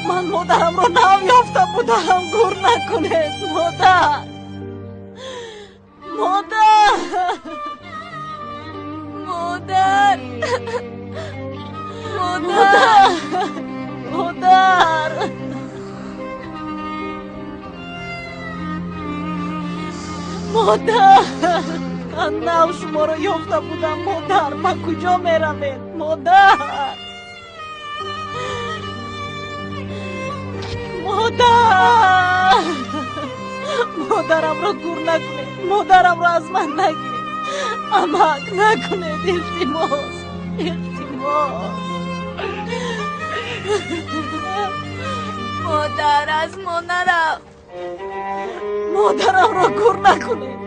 Ман модарамро нав ёфта будам. Гур накунед, модар. Модар. Модар. Модар. Модар. Модар. Ман нав шуморо ёфта будам, модар. Ба куҷо меравед, модар? Модар. Модарамро гур накунед. Модарамро аз ман нагиред. Амак накунед, илтимос. Илтимос. Модар, аз мо нарав. Модарамро гур накунед.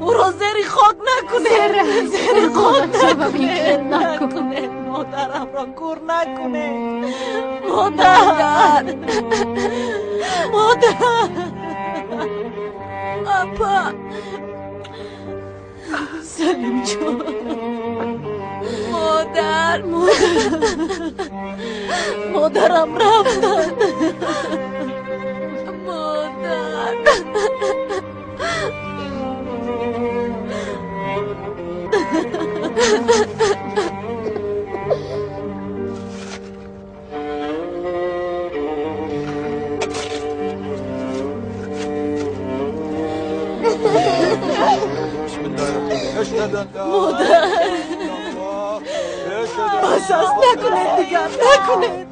Ӯро зери хок накунед. Зери хок накунед. Накунед. Модарамро гур накунед. Модар. Модар. Апа. Салимҷон. Модар. Модарам рафтанд. Модар. Модар. Бас аст, накунед дигар, накунед.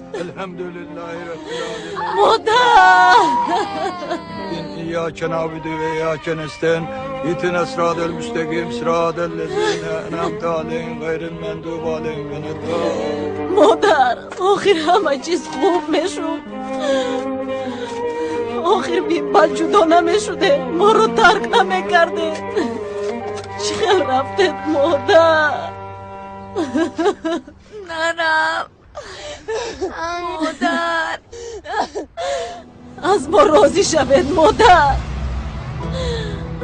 Модар. إياك نعبد وإياك نستعين اهدنا الصراط المستقيم صراط الذين أنعمت عليهم غير المغضوب عليهم ولا الضالين. Модар, охир ҳама чиз хуб мешуд. Охир бад ҷудо намешудем, моро тарк намекардед. Чӣ хел рафтед, модар? Нарав. Модар. Аз мо розӣ шавед, модар.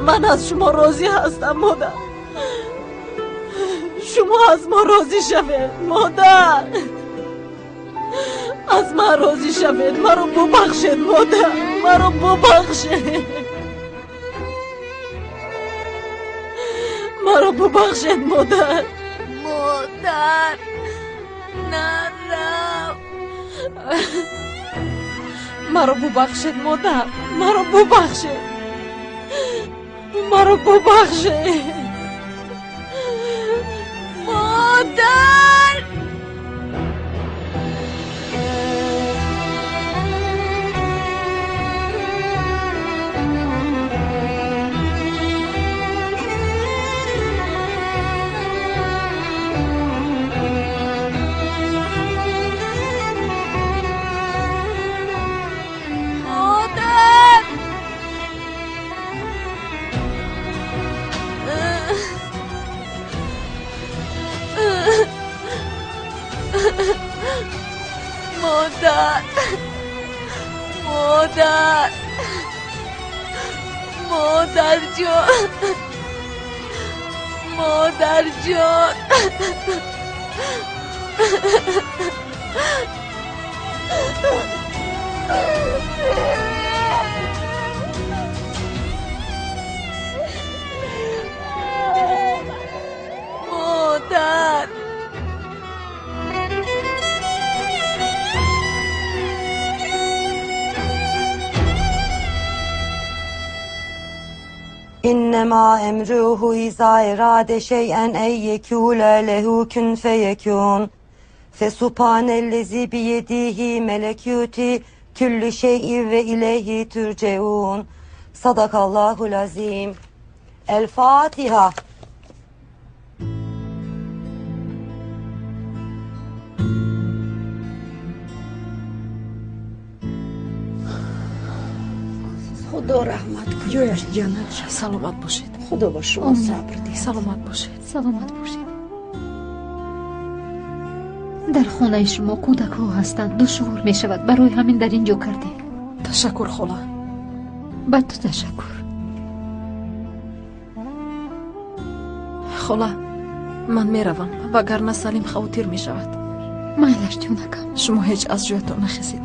Ман аз шумо розӣ ҳастам, модар. Шумо аз мо розӣ шавед, модар. Аз ман розӣ шавед, маро бубахшед, модар. Маро бубахшед. Маро бубахшед, модар. Модар. Нарав. Маро бубахшед, модар. Маро бубахшед. Маро бубахшед. Модар. Модар. Модар. Модарҷон. Модарҷон. Модар. إنما أمره إذا أراد شيئا أن يقول له كن فيكون فسبحان الذي بيده ملكوت كل شيء وإليه ترجعون. صدق الله العظيم. الفاتحة. Худо раҳмат кунад. Ҷояш ҷаннат шавад. Саломат бошед. Худо ба шумо сабр диҳад. Саломат бошед. Саломат бошед. Дар хонаи шумо кӯдакҳо ҳастанд, душвор мешавад. Барои ҳамин дар ин ҷо кардем. Ташаккур, хола. Ба ту ташаккур. Хола, ман меравам, вагарна Салим хавотир мешавад. Майлаш, ҷонакам. Шумо ҳеҷ аз ҷоятон нахезед.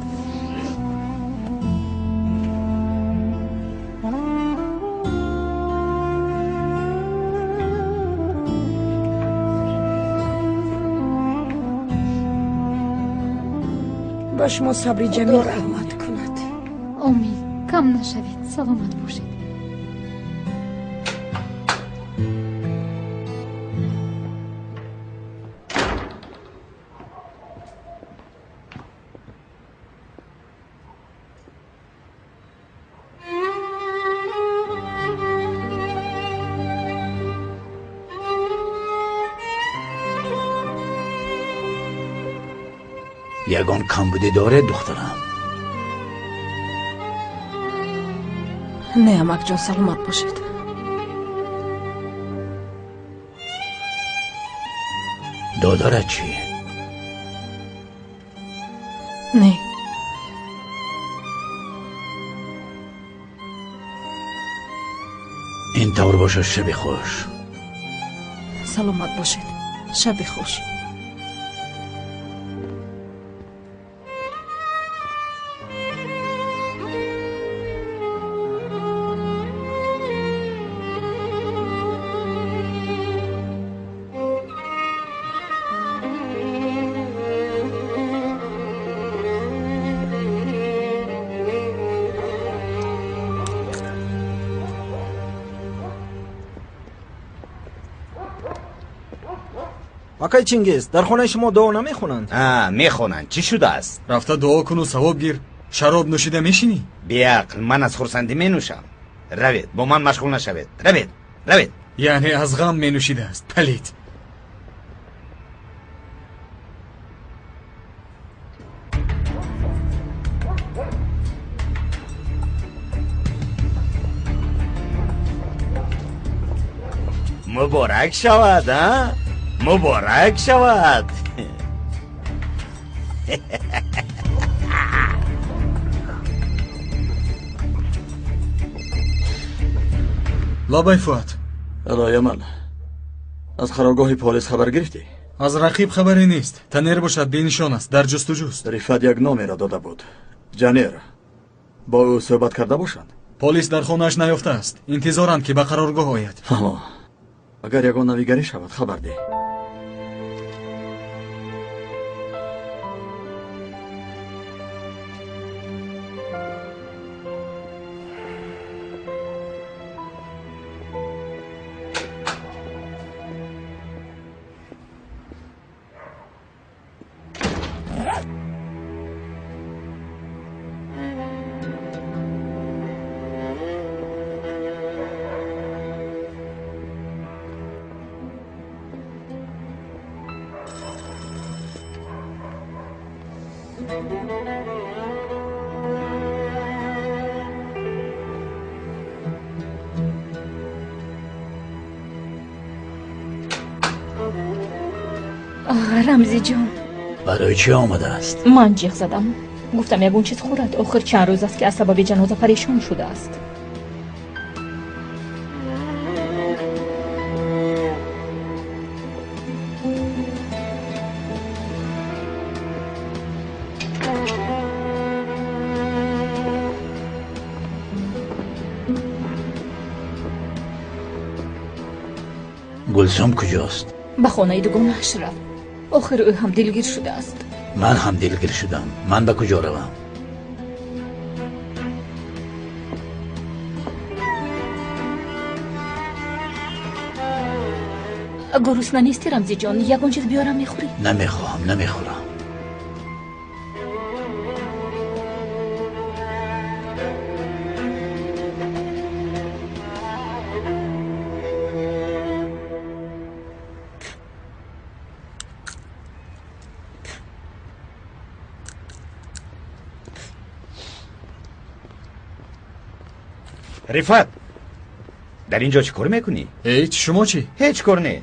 Ба шумо сабри ҷамил раҳмат кунад. Омин. Кам нашавед, саломат бошед. Ягон камбудӣ доред, духтарам? Не, амакҷон, саломат бошед. Додарат чӣ? Не. Ин тавр бошад, шаби хуш. Саломат бошед, шаби хуш. Акай Чингиз, дар хонаи шумо дуо намехонанд? Мехонанд. Чӣ шудааст? Рафта дуо куну савоб гир. Шароб нӯшида мешинӣ? Беақл, ман аз хурсандӣ менӯшам. Равед, бо ман машғул нашавед. Равед, равед. Яъне аз ғам менӯшидааст, палид. Муборак шавад, а? Муборак шавад. Лабай Фуат. Алоямал, аз қароргоҳи полис хабар гирифтӣ? Аз рақиб хабаре нест. Танер бошад, бенишон аст, дар ҷустуҷӯст. Рифат як номеро дода буд. Ҷанер. Бо ӯ суҳбат карда бошанд? Полис дар хонааш наёфтааст. Интизоранд, ки ба қароргоҳ ояд. Фаҳмо. Агар ягон навигарӣ шавад, хабар деҳ. Рамзиҷон, барои чӣ омадааст? Ман ҷиғ задам, гуфтам ягон чиз хӯрад. Охир чанд рӯз аст, ки аз сабаби ҷаноза парешон шудааст. Гулсум куҷост? Ба хонаи дугонааш рафт. Охир ӯ ҳам дилгир шудааст. Ман ҳам дилгир шудам. Ман ба куҷо равам? Гурусна нестӣ, Рамзиҷон? Ягон чиз биёрам, мехӯрӣ? Намехоҳам, намехӯрам. Рифат, дар ин ҷо чӣ кор мекунӣ? Ҳеҷ, шумо чӣ? Ҳеҷ кор не.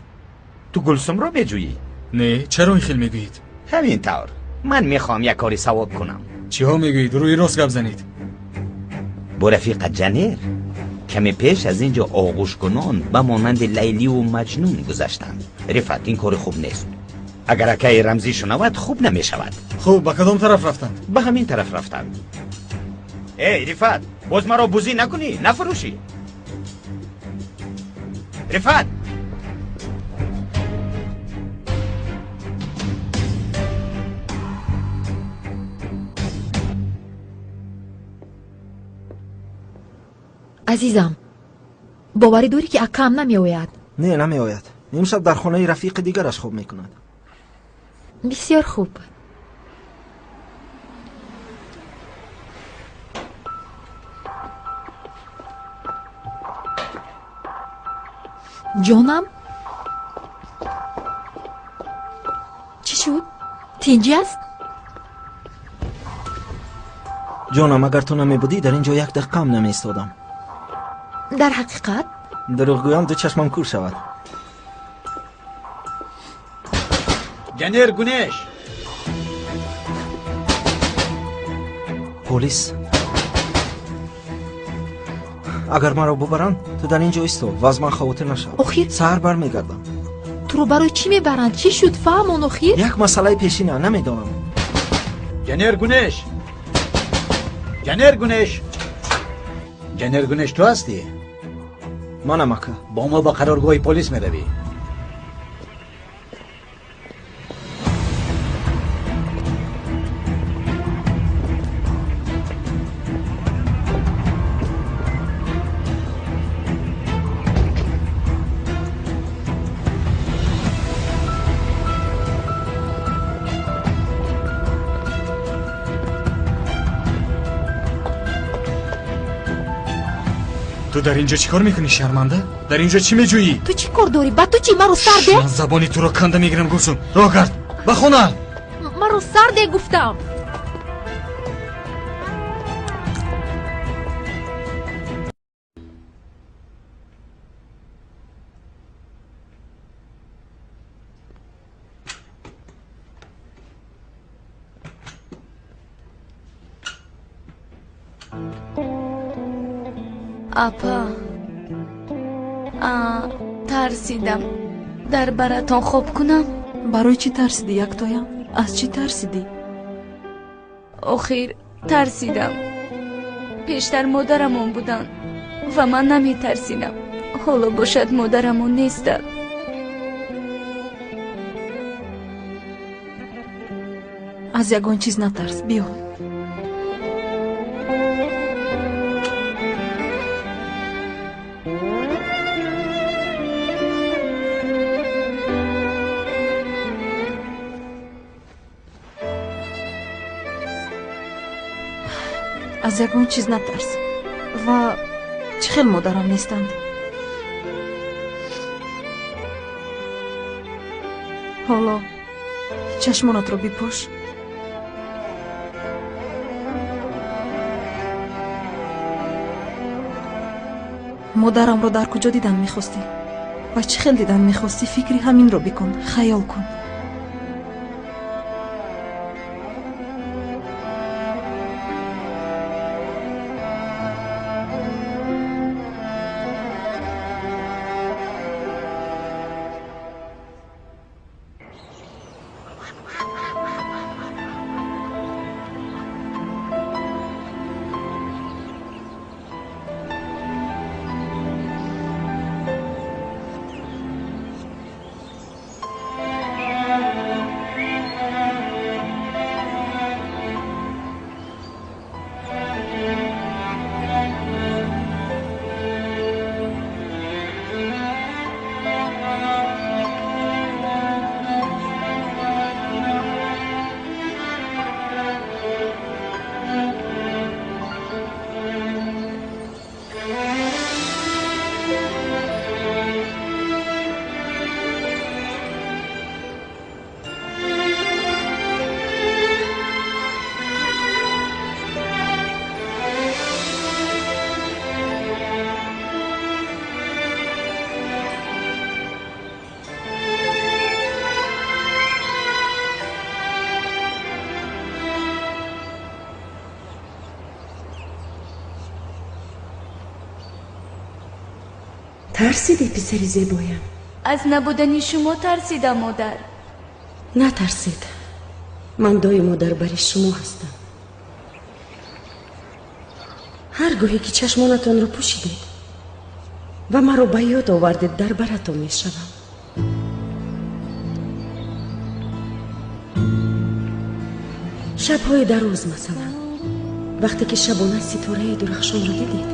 Ту Гулсумро меҷӯӣ? Не, чаро ин хел мегӯед? Ҳамин тавр. Ман мехоҳам як кори савоб кунам. Чиҳо мегӯед? Рӯи рост гап занед. Бо рафиқа Ҷанер каме пеш аз ин ҷо оғӯшкунон ба монанди Лайливу Маҷнун гузаштанд. Рифат, ин кори хуб нест. Агар акаи Рамзӣ шунавад, хуб намешавад. Хуб, ба кадом тараф рафтанд? Ба ҳамин тараф рафтанд. Эй, Рифат, боз маро бузӣ накунӣ, нафурӯшӣ. Рифат! Азизам, боварӣ дорӣ ки акаам намеояд? Не, намеояд. Имшаб дар хонаи рафиқи дигараш хоб мекунад. Бисёр хуб. Ҷонам, чӣ шуд? Тинҷӣ аст? Ҷонам, агар ту намебудӣ, дар ин ҷо як дақиқаам намеистодам. Дар ҳақиқат? Дурӯғ гӯям, ду чашмам кӯр шавад. Ҷанер Гунеш! Полис. Агар маро бубаранд, ту дар ин ҷо исто ва аз ман хавотир нашав. Охир? Саҳар бармегардам. Туро барои чӣ мебаранд? Чӣ шуд? Фаҳмон, охир? Як масъалаи пешина, намедонам. Ҷанер Гунеш! Ҷанер Гунеш! Ҷанер Гунеш, ту ҳастӣ? Манам, ака. Бо мо ба қароргоҳи полис меравӣ. Ту дар инҷо чӣ кор мекунӣ, шарманда? Дар инҷо чӣ меҷӯӣ? Ту чӣ кор дорӣ? Ба ту чӣ? Маро сар де? Ман забони туро канда мегирам, Гулсум. Роҳ гард, ба хона. Маро сар де, гуфтам. Апа, тарсидам. Дар баратон хоб кунам? Барои чӣ тарсидӣ, яктоям? Аз чӣ тарсидӣ? Охир тарсидам. Пештар модарамон буданд ва ман наметарсидам. Ҳоло бошад модарамон нестанд. Аз ягон чиз натарс, биё. Аз ягон чиз натарс. Ва чӣ хел модарам нестанд? Ҳоло чашмонатро бипӯш. Модарамро дар куҷо дидан мехостӣ? Ва чӣ хел дидан мехостӣ? Фикри ҳаминро бикун, хаёл кун. Тарсидӣ, писари зебоям? Аз набудани шумо тарсидам, модар. Натарсед. Ман доимо дар бари шумо ҳастам. Ҳар гоҳе ки чашмонатонро пӯшидед ва маро ба ёд овардед, дар баратон мешавам. Шабҳои дароз, масалан, вақте ки шабона ситораи дурахшонро дидед,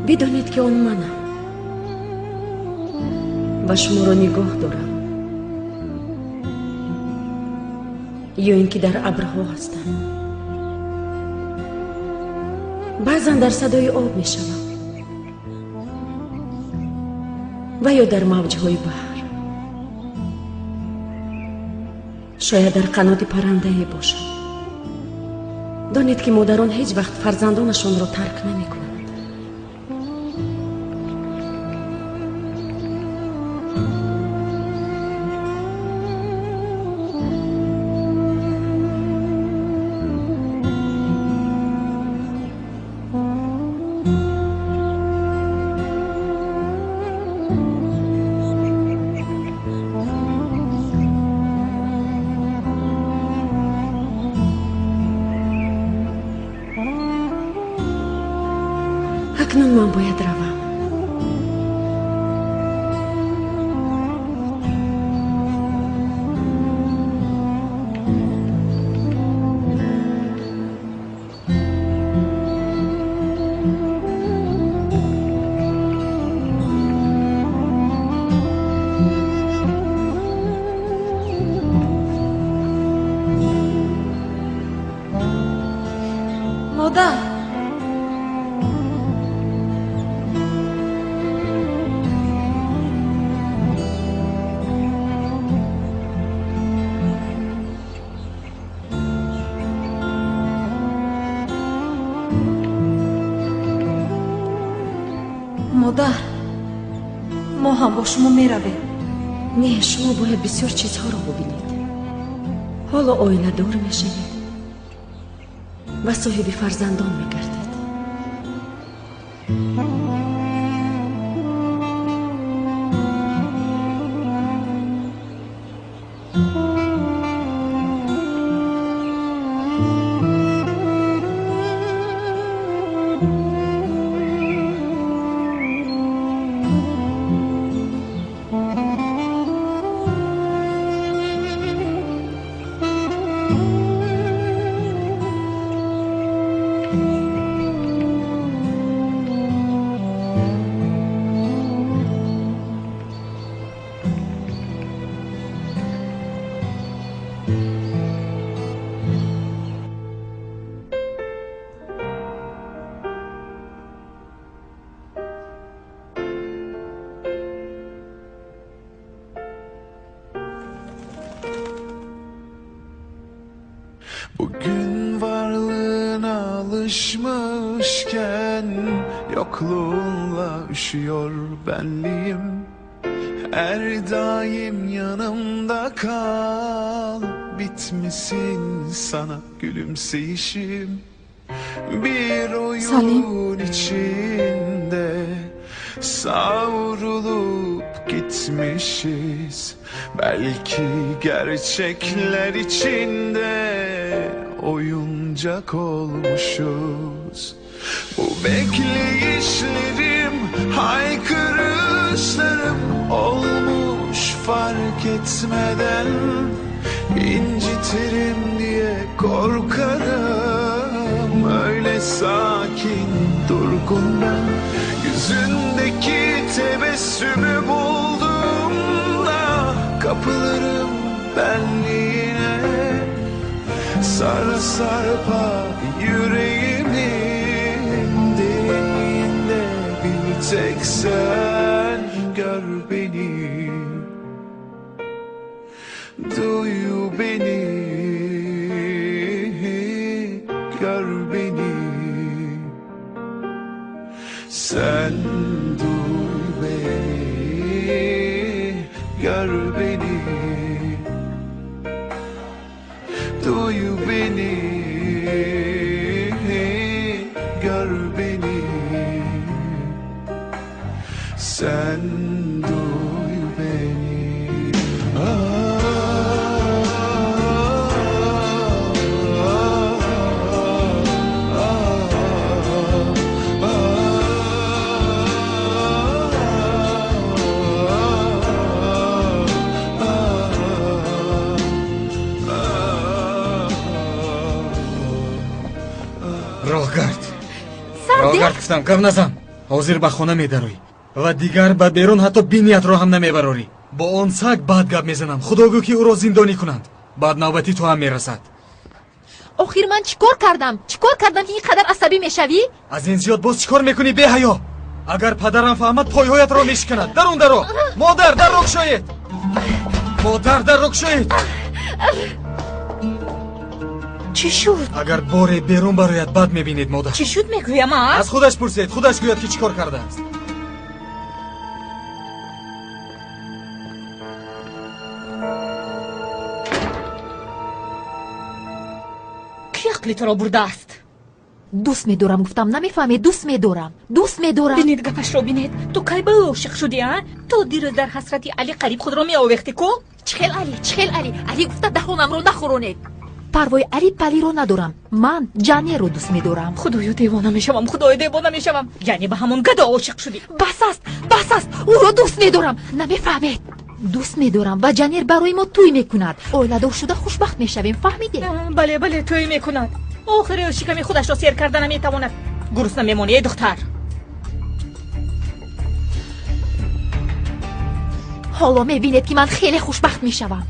Бидонед, ки он манам ва шуморо нигоҳ дорам, ё ин ки дар абрҳо ҳастам. Баъзан дар садои об мешавам ва ё дар мавҷҳои баҳр. Шояд дар қаноти паррандае бошам. Донед, ки модарон ҳеҷ вақт фарзандонашонро тарк намекунанд. Акнун ман бояд равам. Модар, модар, мо ҳам бо шумо меравем. Не, шумо бояд бисёр чизҳоро бубинед. Ҳоло оиладор мешавед ва соҳиби фарзандон мегардед. Bugün varlığına alışmışken yokluğunla üşüyor benliğim. Her daim yanımda kal, bitmesin sana gülümseyişim. Bir oyun Salim. içinde savrulup gitmişiz. Belki gerçekler içinde oyuncak olmuşuz. Bu bekleyişlerim, haykırışlarım olmuş fark etmeden. İncitirim diye korkarım, öyle sakin durgun ben. Yüzündeki tebessümü buldum da kapılırım benliğine. Sara sarpa yüreğimin derinliğinde bir tek sen gör beni, duy beni, gör beni. Sen duy beni, gör beni, duy beni, gör beni. Sen duy beni. Роҳгард, роҳгард, гуфтам, гап назан. Ҳозир ба хона медароӣ ва дигар ба берун ҳатто биниятро ҳам намебарорӣ. Бо он саг бад гап мезанам. Худо гӯ ки ӯро зиндонӣ кунанд. Баъд навбати ту ҳам мерасад. Охир ман чӣ кор кардам? Чӣ кор кардам ки ин қадар асабӣ мешавӣ? Аз ин зиёд боз чӣ кор мекунӣ, беҳаё? Агар падарам фаҳмад, пойҳоятро мешиканад. Дарун даро! Модар, дарро кушоед! Модар, дарро кушоед! Чӣ шуд? Агар боре берун барояд, бад мебинед, модар. Чӣ шуд мегӯям, а? Аз худаш пурсед, худаш гӯяд ки чӣ кор кардааст. Кӣ ақли туро бурдааст? Дӯст медорам, гуфтам, намефаҳмед, дӯст медорам, дӯст медорам. Бинед, гапашро бинед. Ту кай ба ӯ ошиқ шудӣ, а? То дирӯз дар ҳасрати Али қариб худро меовехтӣ ку? Чӣ хел Али, чӣ хел Али? Али гуфта даҳонамро нахӯронед. Парвои Али Палиро надорам. Ман Ҷанерро дӯст медорам. Худоё, девона мешавам, худоё, девона мешавам. Яъне ба ҳамон гадо ошиқ шудӣ. Бас аст, бас аст, ӯро дӯст медорам. Намефаҳмед. Дӯст медорам ва Ҷанер барои мо тӯй мекунад. Оиладор шуда хушбахт мешавем, фаҳмидед? Бале, бале, тӯй мекунад. Охир ӯ шиками худашро сер карда наметавонад. Гурусна мемонӣ, эй духтар. Ҳоло мебинед ки ман хеле хушбахт мешавам.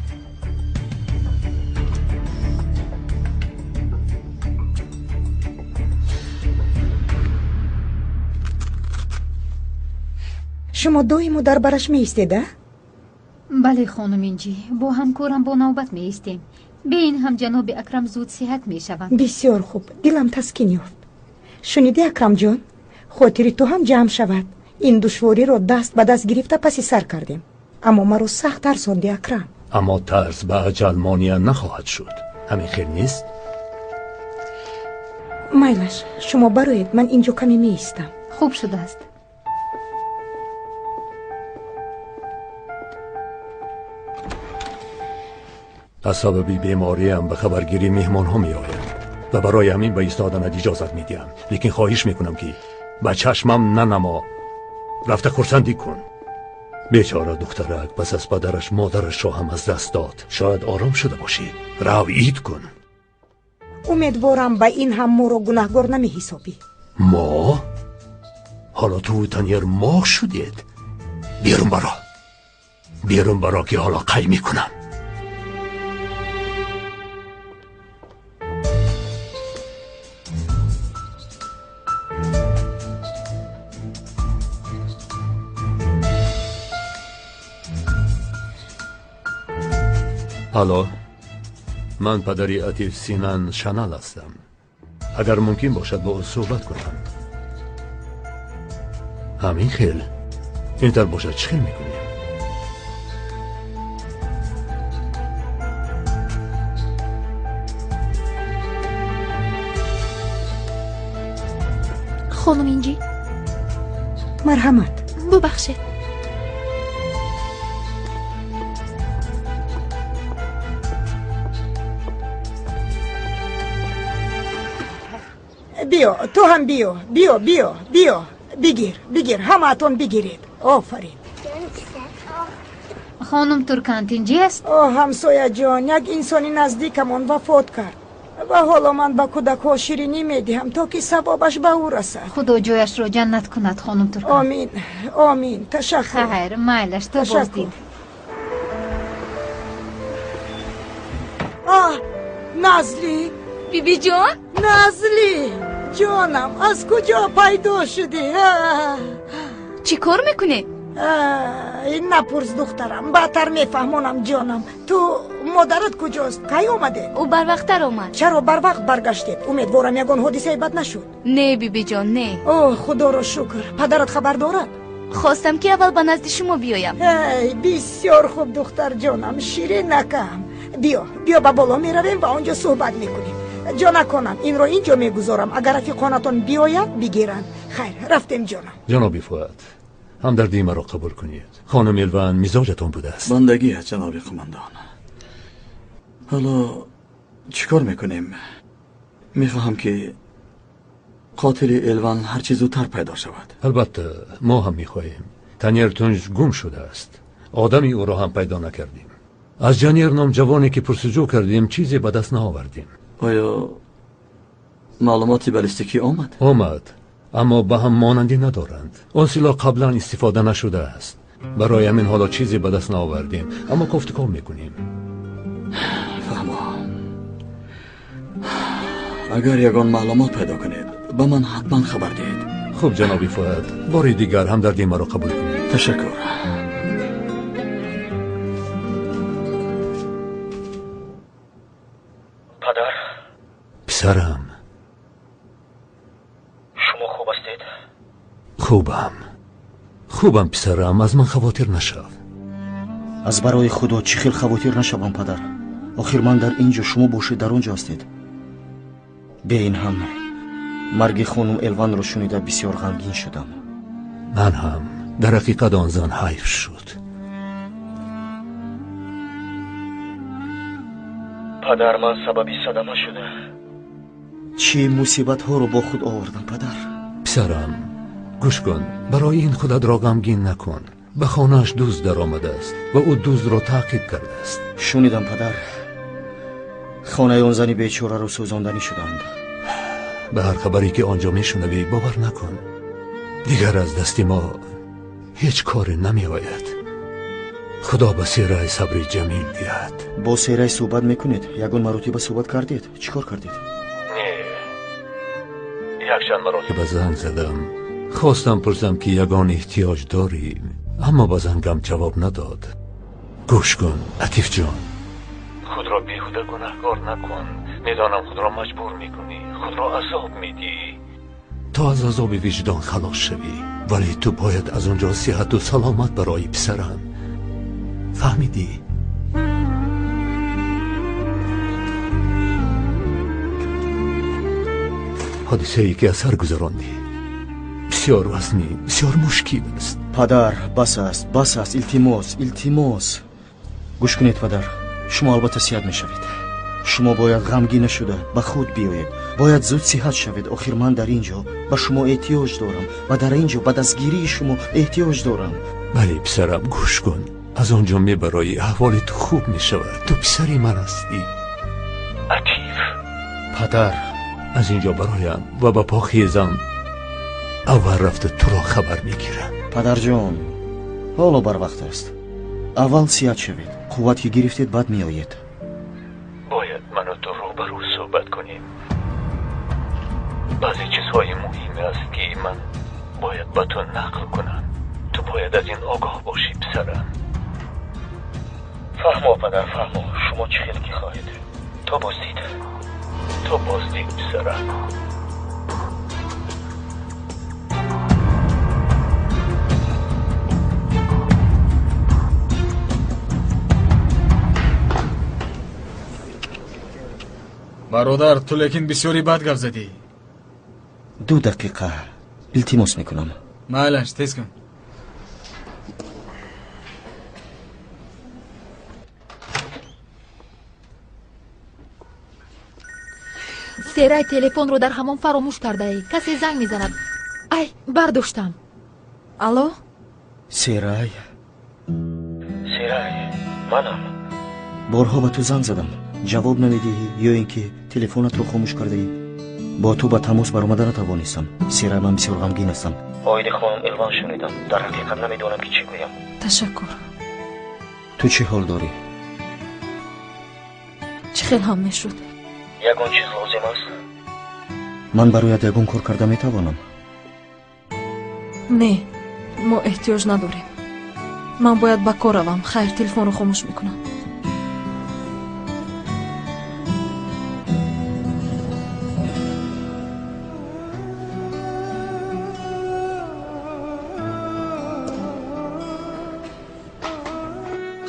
Шумо доимо дар бараш меистед, а? Бале, хонум Инҷӣ, бо ҳамкорам бо навбат меистем. Бе ин ҳам ҷаноби Акрам зуд сиҳат мешаванд. Бисёр хуб, дилам таскин ёфт. Шунидӣ, Акрамҷон? Хотири ту ҳам ҷамъ шавад. Ин душвориро даст ба даст гирифта паси сар кардем. Аммо маро сахт тарсонди, Акрам. Аммо тарс ба аҷал монеа нахоҳад шуд. Ҳамин хел нест? Майлаш, шумо бароед, ман инҷо каме меистам. Хуб шудааст. Аз сабаби бемориам ба хабаргирии меҳмонҳо меоям ва барои ҳамин ба истоданат иҷозат медиҳам. Лекин хоҳиш мекунам ки ба чашмам нанамо. Рафта хурсандӣ кун. Бечора духтарак пас аз падараш модарашро ҳам аз даст дод. Шояд ором шуда бошӣ. Рав ид кун. Умедворам ба ин ҳам моро гунаҳгор намеҳисобӣ. Мо? Ҳоло ту Танер мо шудед. Берун баро. Берун баро ки ҳоло қай мекунам. Алло, ман падари Атиф Синан Шанал ҳастам. Агар мумкин бошад бо ӯ суҳбат кунам. Ҳамин хел. Интар бошад чӣ хел мекунем? Хонум Инҷӣ. Марҳамат. Бубахшед. Биё, ту ҳам биё, биё, биё, биё. Бигир, бигир, ҳамаатон бигиред. Офарин. Хонум Туркант инҷӣ аст? О, ҳамсояҷон, як инсони наздикамон вафот кард ва ҳоло ман ба кӯдакҳо ширинӣ медиҳам, то ки савобаш ба ӯ расад. Худо ҷояшро ҷаннат кунад, хонум Туркант. Омин, омин. Ташаккур. Хайр, майлаш, то боздид. А, Назлӣ! Бибиҷон? Назлӣ! Ҷонам, аз куҷо пайдо шудӣ? Чӣ кор мекунӣ? Напурс, духтарам, баъдтар мефаҳмонам, ҷонам. Ту модарат куҷост? Кай омадед? Ӯ барвақттар омад. Чаро барвақт баргаштед? Умедворам ягон ҳодисаи бад нашуд. Не, бибиҷон, не. О, худоро шукр. Падарат хабар дорад? Хостам ки аввал ба назди шумо биёям. Эй, бисёр хуб, духтарҷонам, ширинакам. Биё, биё, ба боло меравем ва он ҷо суҳбат мекунем. Ҷонаконам, инро ин ҷо мегузорам. Агар рафиқонатон биёяд, бигиранд. Хайр, рафтем, ҷонам. Ҷаноби Фуат, ҳамдардии маро қабул кунед. Хонум Элван мизоҷатон будааст. Бандагӣ аст, ҷаноби қумандон. Ҳоло чӣ кор мекунем? Мехоҳам ки қотили Элван ҳарчи зудтар пайдо шавад. Албатта, мо ҳам мехоҳем. Танер Тунҷ гум шудааст. Одами ӯро ҳам пайдо накардем. Аз Ҷанер ном ҷавоне ки пурсуҷӯ кардем, чизе ба даст наовардем. Оё маълумоти баллистикӣ омад? Омад. Аммо ба ҳам монандӣ надоранд. Он силоҳ қаблан истифода нашудааст. Барои ҳамин ҳоло чизе ба даст наовардем, аммо кофтуков мекунем. Фаҳмо. Агар ягон маълумот пайдо кунед, ба ман ҳатман хабар диҳед. Хуб, ҷаноби Фоат, бори дигар ҳамдардии маро қабул кунед. Ташаккур. Падар. Писарам. Шумо хуб ҳастед? Хубам. Хубам, писарам, аз ман хавотир нашав. Аз барои Худо чӣ хел хавотир нашавам, падар? Охир ман дар ин ҷо, шумо бошед дар он ҷо ҳастед. Бе ин ҳам марги хонум Элванро шунида бисёр ғамгин шудам. Ман ҳам. Дар ҳақиқат он зан ҳайф шуд. Падар, ман сабаби садама шуда. Чӣ мусибатҳоро бо худ овардам, падар? Писарам, гӯш кун, барои ин худатро ғамгин накун. Ба хонааш дузд даромадааст ва ӯ дуздро таъқиб кардааст. Шунидам, падар. Хонаи он зани бечораро сӯзонданӣ шуданд. Ба ҳар хабаре ки он ҷо мешунавӣ бовар накун. Дигар аз дасти мо ҳеҷ коре намеояд. Худо ба Серай сабри ҷамил диҳад. Бо Серай суҳбат мекунед? Ягон маротиба суҳбат кардед? Чӣ кор кардед? Не, якчанд маротиба занг задам. Хостам пурсам ки ягон эҳтиёҷ дорӣ, аммо ба зангам ҷавоб надод. Гӯш кун, Латифҷон, худро беҳуда гунаҳкор накун. Медонам худро маҷбур мекунӣ, худро азоб медиҳӣ то аз азоби виҷдон халос шавӣ, вале ту бояд аз он ҷо сиҳату саломат барои писарам. Фаҳмидӣ? Ҳодисае ки аз сар гузарондӣ бисёр вазнин, бисёр мушкил аст. Падар, бас аст, бас аст, илтимос, илтимос. Гӯш кунед, падар, шумо албатта сиҳат мешавед. Шумо бояд ғамгин нашуда ба худ биёед. Бояд зуд сиҳат шавед. Охир ман дар ин ҷо ба шумо эҳтиёҷ дорам ва дар ин ҷо ба дастгирии шумо эҳтиёҷ дорам. Бале, писарам, гӯш кун. Аз он ҷо мебароӣ, аҳволи ту хуб мешавад. Ту писари ман ҳастӣ. Атиф. Падар, аз ин ҷо бароям ва ба по хезам. Аввал рафта туро хабар мегирам. Падарҷон, ҳоло барвақт аст. Аввал сиҳат шавед. Қувват ки гирифтед, баъд меоед. Бояд ману ту рӯбарӯ суҳбат кунем. Баъзе чизҳои муҳим аст ки ман бояд ба ту нақл кунам. Ту бояд аз ин огоҳ бошӣ, писарам. Фаҳмо, падар, фаҳмо. Шумо чӣ хел ки хоҳед. То боздид. То боздид, писарам. Бародар, ту лекин бисёри бад гап задӣ. 2 дақиқа илтимос мекунам. Майлаш, тез кун. Серай телефонро дар ҳамон фаромӯш кардаӣ. Касе занг мезанад. Ай, бардоштам. Алло? Серай. Серай, манам. Борҳо ба ту занг задам. Ҷавоб намедиҳӣ ё ин ки телефонатро хомӯш кардаӣ. Бо ту ба тамос баромада натавонистам. Серай, ман бисёр ғамгин ҳастам. Оиди хонум Элван шунидам. Дар ҳақиқат намедонам ки чӣ гӯям. Ташаккур. Ту чӣ ҳол дорӣ? Чӣ хел ҳам мешуд? Ягон чиз лозим аст? Ман барояд ягон кор карда метавонам? Не, мо эҳтиёҷ надорем. Ман бояд ба кор равам. Хайр, телефонро хомӯш мекунам.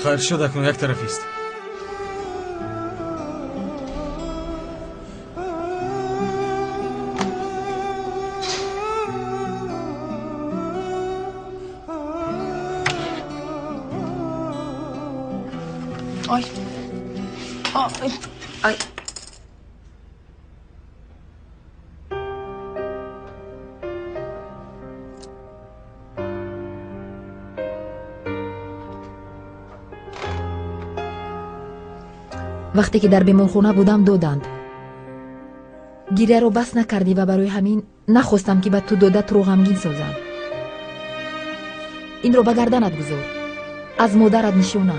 Хайр шуд, акнун як тарафист. Ай. Ай. Ай. Вақте ки дар беморхона будам доданд. Гиряро бас накардӣ ва барои ҳамин Нахостам ки ба ту дода туро ғамгин созам. Инро ба гарданат гузор. Аз модарат нишона.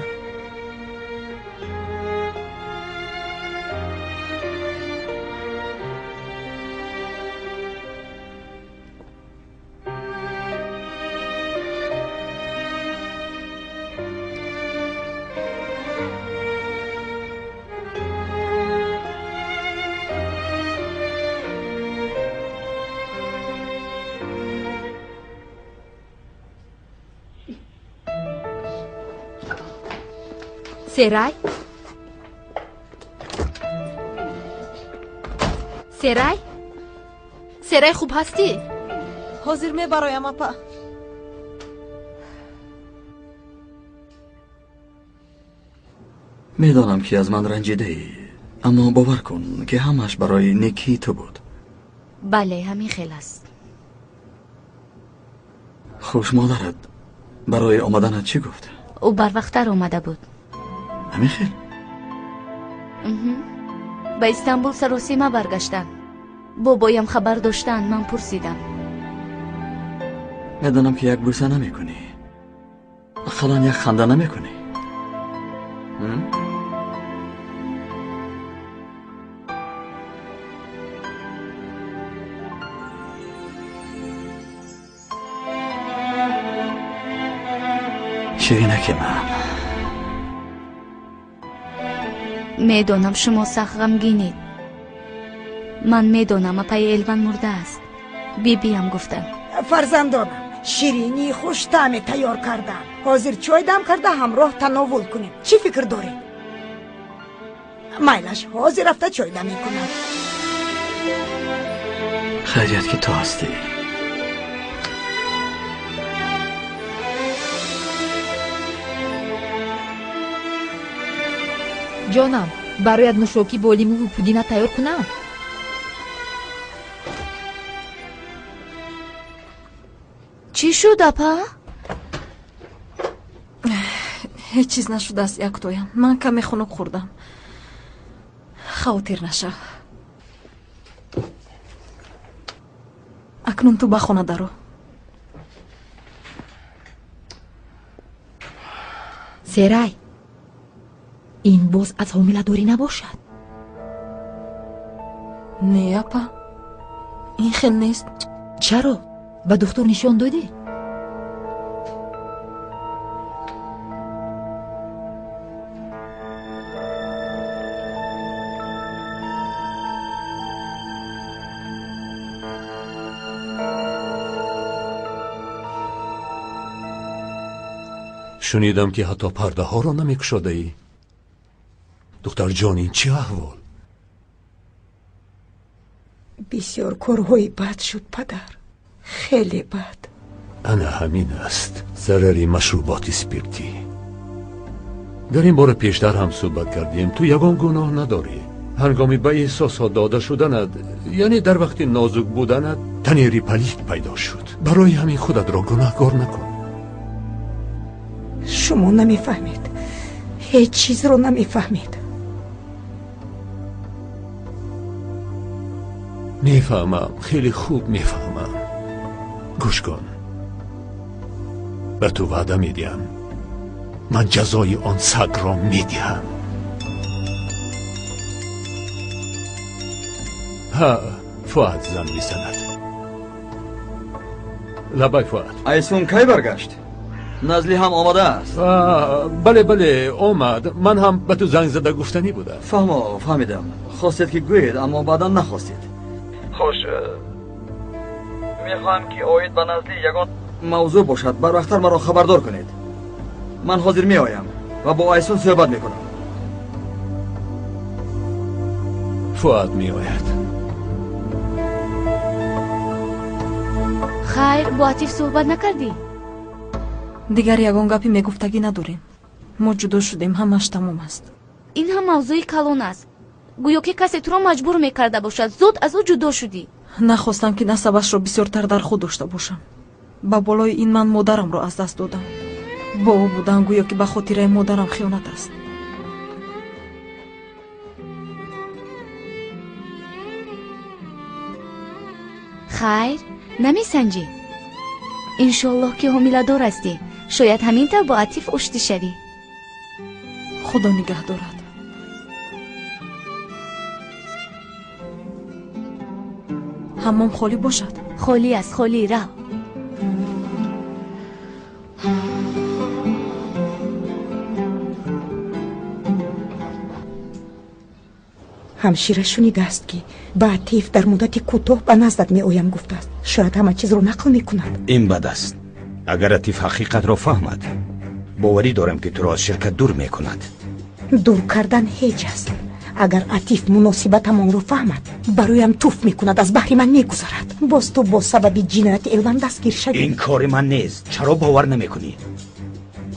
Серай? Серай? Серай, хуб ҳастӣ? Ҳозир мебароям, апа. Медонам, ки аз ман ранҷидаӣ, аммо бовар кун, ки ҳамааш барои некии ту буд. Бале, ҳамин хел аст. Хуш, модарат барои омаданат чӣ гуфт? Ӯ барвақттар омада буд. Ҳамин хел? Ба Истанбул саросима баргаштанд. Бобоям хабар доштанд, ман пурсидам. Медонам, ки як бӯса намекунӣ, ақаллан як ханда намекунӣ. Ширинаки ман. Медонам, шумо сахт ғамгинед. Ман медонам, апаи Элван мурдааст. Бибиям гуфтанд. Фарзандонам, ширинии хуштаъме тайёр кардам. Ҳозир чой дам карда ҳамроҳ тановул кунем. Чӣ фикр доред? Майлаш, ҳозир рафта чой дам мекунам. Хайрият, ки ту ҳастӣ. Ҷонам, бароят нӯшокӣ бо лимӯву пудина тайёр кунам? Чӣ шуд, апа? Ҳеҷ чиз нашудааст, яктоям. Ман каме хунук хӯрдам. Хавотир нашав. Акнун ту ба хона даро. Серай, ин боз аз ҳомиладорӣ набошад? Не, апа, ин хел нест. Чаро? Ба духтур нишон додӣ? Шунидам, ки ҳатто пардаҳоро намекушодаӣ. Духтарҷон, ин чӣ аҳвол? Бисёр корҳои бад шуд, падар, хеле бад. Ана ҳамин аст зарари машруботи спиртӣ. Дар ин бора пештар ҳам суҳбат кардем. Ту ягон гуноҳ надорӣ. Ҳангоми ба эҳсосот дода шуданат, яъне дар вақти нозук буданат, танери палид пайдо шуд. Барои ҳамин худатро гунаҳкор накун. Шумо намефаҳмед, ҳеҷ чизро намефаҳмед. Мефаҳмам, хеле хуб мефаҳмам. Гӯш кун, ба ту ваъда медиҳам, ман ҷазои он сагро медиҳам. Ҳа, Фуад занг мезанад. Лабай, Фуад. Айсун кай баргашт? Назли ҳам омадааст. Бале, бале, омад. Ман ҳам ба ту занг зада гуфтанӣ будам. Фаҳмо, фаҳмидам. Хостед, ки гӯед, аммо баъдан нахостед. Хош, мехоҳам, ки оид ба Назли ягон мавзӯъ бошад, барвақттар маро хабардор кунед. Ман ҳозир меоям ва бо Айсун суҳбат мекунам. Фуад меояд. Хайр, бо Атиф суҳбат накардӣ? Дигар ягон гапи мегуфтагӣ надорем. Мо ҷудо шудем, ҳамааш тамом аст. Ин ҳам мавзӯи калон аст. Гӯё ки касе туро маҷбур мекарда бошад. Зуд аз ӯ ҷудо шудӣ. Нахостам, ки насабашро бисёртар дар худ дошта бошам. Ба болои ин ман модарамро аз даст додам. Бо ӯ будан гӯё ки ба хотираи модарам хиёнат аст. Хайр, намесанҷӣ. Иншоаллоҳ ки ҳомиладор ҳастӣ. Шояд ҳамин тавр бо Атиф оштӣ шавӣ. Худо нигаҳ дорад. Ҳаммом холӣ бошад? Холӣ аст, холӣ, рав. Ҳамшира шунидааст, ки ба Атиф дар муддати кӯтоҳ ба наздат меоям гуфтааст. Шояд ҳама чизро нақл мекунад. Ин бад аст. Агар Атиф ҳақиқатро фаҳмад, боварӣ дорам, ки туро аз ширкат дур мекунад. Дур кардан ҳеҷ аст. Агар Атиф муносибатамонро фаҳмад, бароям туф мекунад, аз баҳри ман мегузарад. Боз ту бо сабаби ҷинояти Элван дастгир шавӣ. Ин кори ман нест. Чаро бовар намекунӣ?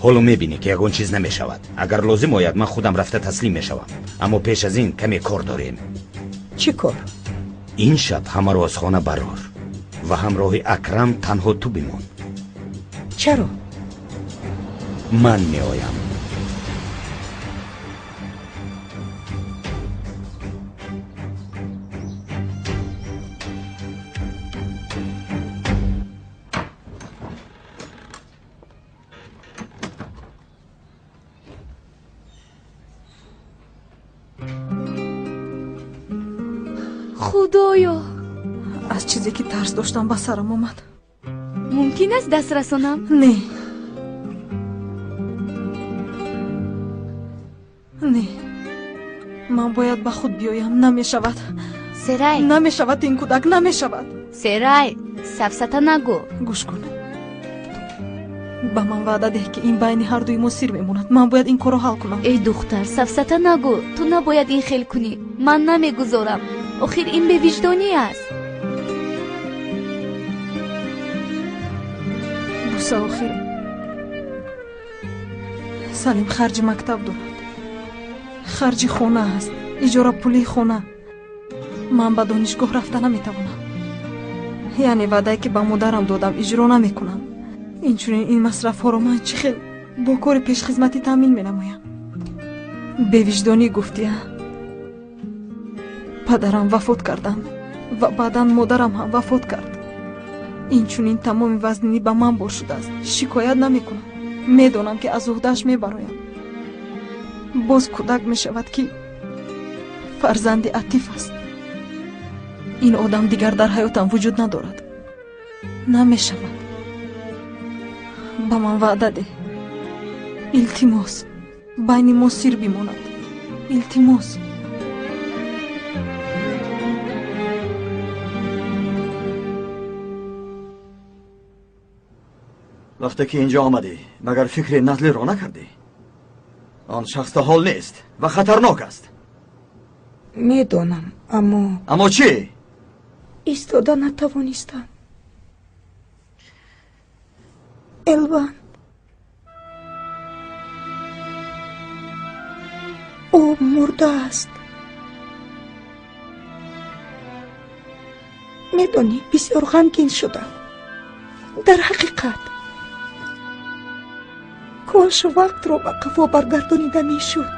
Ҳоло мебинӣ, ки ягон чиз намешавад. Агар лозим ояд, ман худам рафта таслим мешавам. Аммо пеш аз ин каме кор дорем. Чӣ кор? Ин шаб ҳамаро аз хона барор ва ҳамроҳи Акрам танҳо ту бимон. Чаро? Ман меоям. Худоё, аз чизе ки тарс доштам ба сарам омад. Мумкин аст даст расонам? Не, не, ман бояд ба худ биёям. Намешавад. Серай, намешавад, ин кӯдак намешавад. Серай, сафсата нагӯ. Гӯш кун, ба ман ваъда деҳ, ки ин байни ҳардуи мо сир мемонад. Ман бояд ин корро ҳал кунам. Эй духтар, сафсата нагӯ. Ту набояд ин хел кунӣ. Ман намегузорам. Охир ин бевиҷдонӣ аст. Буса, охир Салим харҷи мактаб дорад, харҷи хона аст, иҷорапулии хона. Ман ба донишгоҳ рафта наметавонам. Яъне ваъдае, ки ба модарам додам, иҷро намекунам. Инчунин ин масрафҳоро ман чӣ хел бо кори пешхизматӣ таъмин менамоям? Бевиҷдонӣ гуфтия. Падарам вафот карданд ва баъдан модарам ҳам вафот кард. Инчунин тамоми вазнинӣ ба ман бор шудааст. Шикоят намекунам. Медонам, ки аз уҳдааш мебароям. Боз кӯдак мешавад, ки фарзанди Атиф аст. Ин одам дигар дар ҳаётам вуҷуд надорад. Намешавад. Ба ман ваъда деҳ. Илтимос, байни мо сир бимонад. Илтимос. Вақте ки инҷо омадӣ, магар фикри Назлиро накардӣ? Он шахс то ҳол нест ва хатарнок аст. Медонам, аммо Аммо чӣ? Истода натавонистам. Элван, ӯ мурдааст. Медонӣ, бисёр ғамгин шудам. Дар ҳақиқат, кош вақтро ба қафо баргардонида мешуд.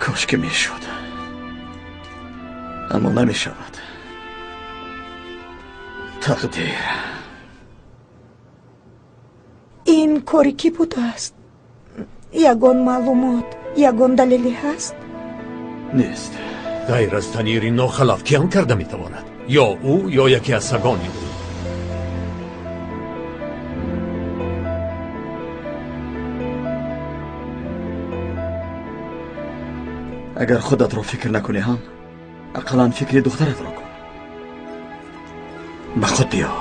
Кош ки мешуд, аммо намешавад. Тақдир. Ин кори кӣ будааст? Ягон маълумот, ягон далеле ҳаст? Нест. Ғайр аз Танири нохалаф киам карда метавонад? Ё ӯ, ё яке аз сагони ӯ. Агар худатро фикр накунӣ ҳам, ақаллан фикри духтаратро кун. Ба худ биё.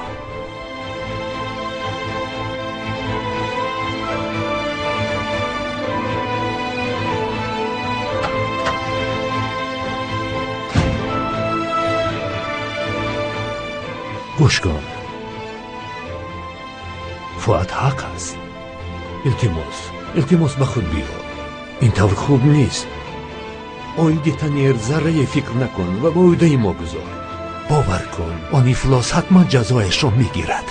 Гӯш кун, Фуат ҳақ аст. Илтимос, илтимос, ба худ биё. Ин тавр хуб нест. Оиди Танир заррае фикр накун ва ба ӯҳдаи мо гузор. Бовар кун, он ифлос ҳатман ҷазояшро мегирад.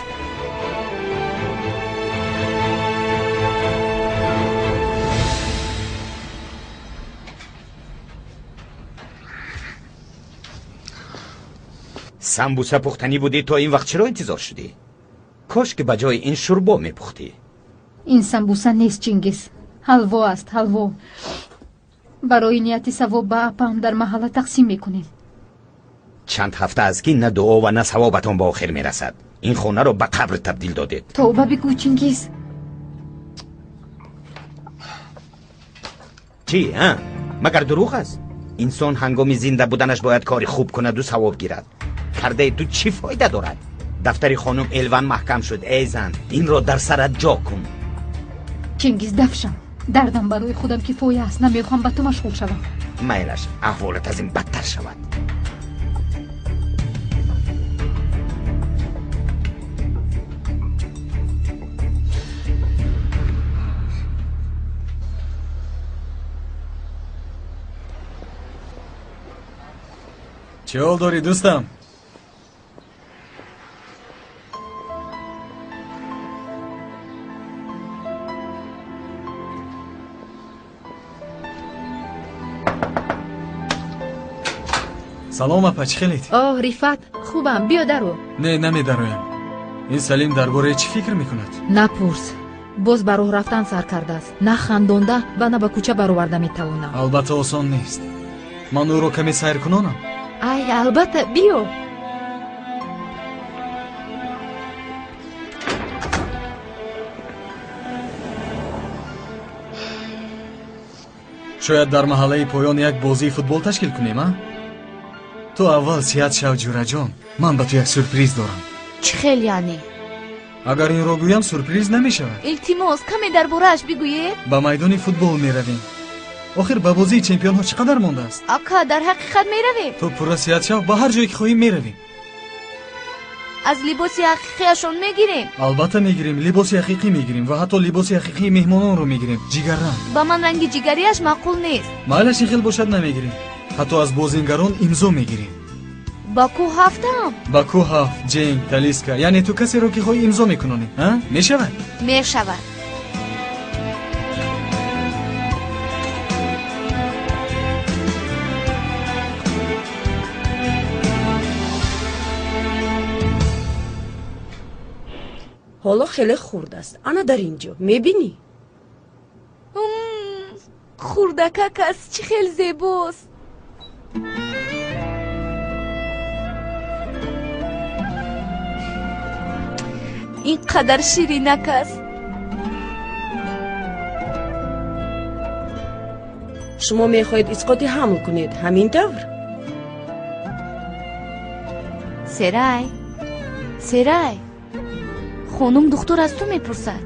Самбуса пухтанӣ будӣ, то ин вақт чаро интизор шудӣ? Кош ки ба ҷои ин шӯрбо мепухтӣ. Ин самбуса нест, Чингиз, ҳалво аст, ҳалво. Барои нияти савоб ба апаам дар маҳалла тақсим мекунем. Чанд ҳафта аст ки на дуо ва на савобатон ба охир мерасад. Ин хонаро ба қабр табдил додед. Тавба бигӯ, Чингиз. Чӣ, а? Магар дурӯғ аст? Инсон ҳангоми зинда буданаш бояд кори хуб кунаду савоб гирад. Кардаи ту чӣ фоида дорад? Дафтари хонум Элван маҳкам шуд. Эй зан, инро дар сарат ҷо кун. Чингиз, дафшам. Дардам барои худам кифоя аст. Намехоҳам ба ту машғул шавам. Майлаш, аҳволат аз ин бадтар шавад. Чӣ ҳол дорӣ, дӯстам? Салом, апа, чӣ хелед? Оҳ, Рифат, хубам, биё даро. Не, намедароям. Ин Салим дар бораи чӣ фикр мекунад? Напурс, боз ба роҳ рафтан сар кардааст. На хандонда ва на ба кӯча бароварда метавонам. Албатта осон нест. Ман ӯро каме сайр кунонам. Ай, албатта, биё. Шояд дар маҳаллаи поён як бозии футбол ташкил кунем, а? Ту аввал сиҳат шав, ҷураҷон. Ман ба ту як сюрприз дорам. Чӣ хел яъне? Агар инро гӯям, сюрприз намешавад. Илтимос, каме дар борааш бигӯед. Ба майдони футбол меравем. Охир ба бозии чемпионҳо чӣ қадар мондааст? Ака, дар ҳақиқат меравем? Ту пурра сиҳат шав, ба ҳар ҷое ки хоҳӣ меравем. Аз либоси ҳақиқиашон мегирем? Албатта мегирем, либоси ҳақиқӣ мегирем ва ҳатто либоси ҳақиқии меҳмононро мегирем. Ҷигарранг. Ба ман ранги ҷигариаш маъқул нест. Майлаш, ин хел бошад, намегирем. Ҳатто аз бозингарон имзо мегирем. Ба кӯ ҳафтам? Ба кӯ ҳафт, Ҷенг, Талиска. Яъне ту касеро ки хоҳӣ имзо мекунонӣ, а? Мешавад? Мешавад. Ҳоло хеле хурд аст. Ана дар ин ҷо мебинӣ? Хурдакак аст, чӣ хел зебост. Ин қадар ширинак аст. Шумо мехоҳед исқоти ҳамл кунед, ҳамин тавр? Серай, Серай, хонум духтур аз ту мепурсад.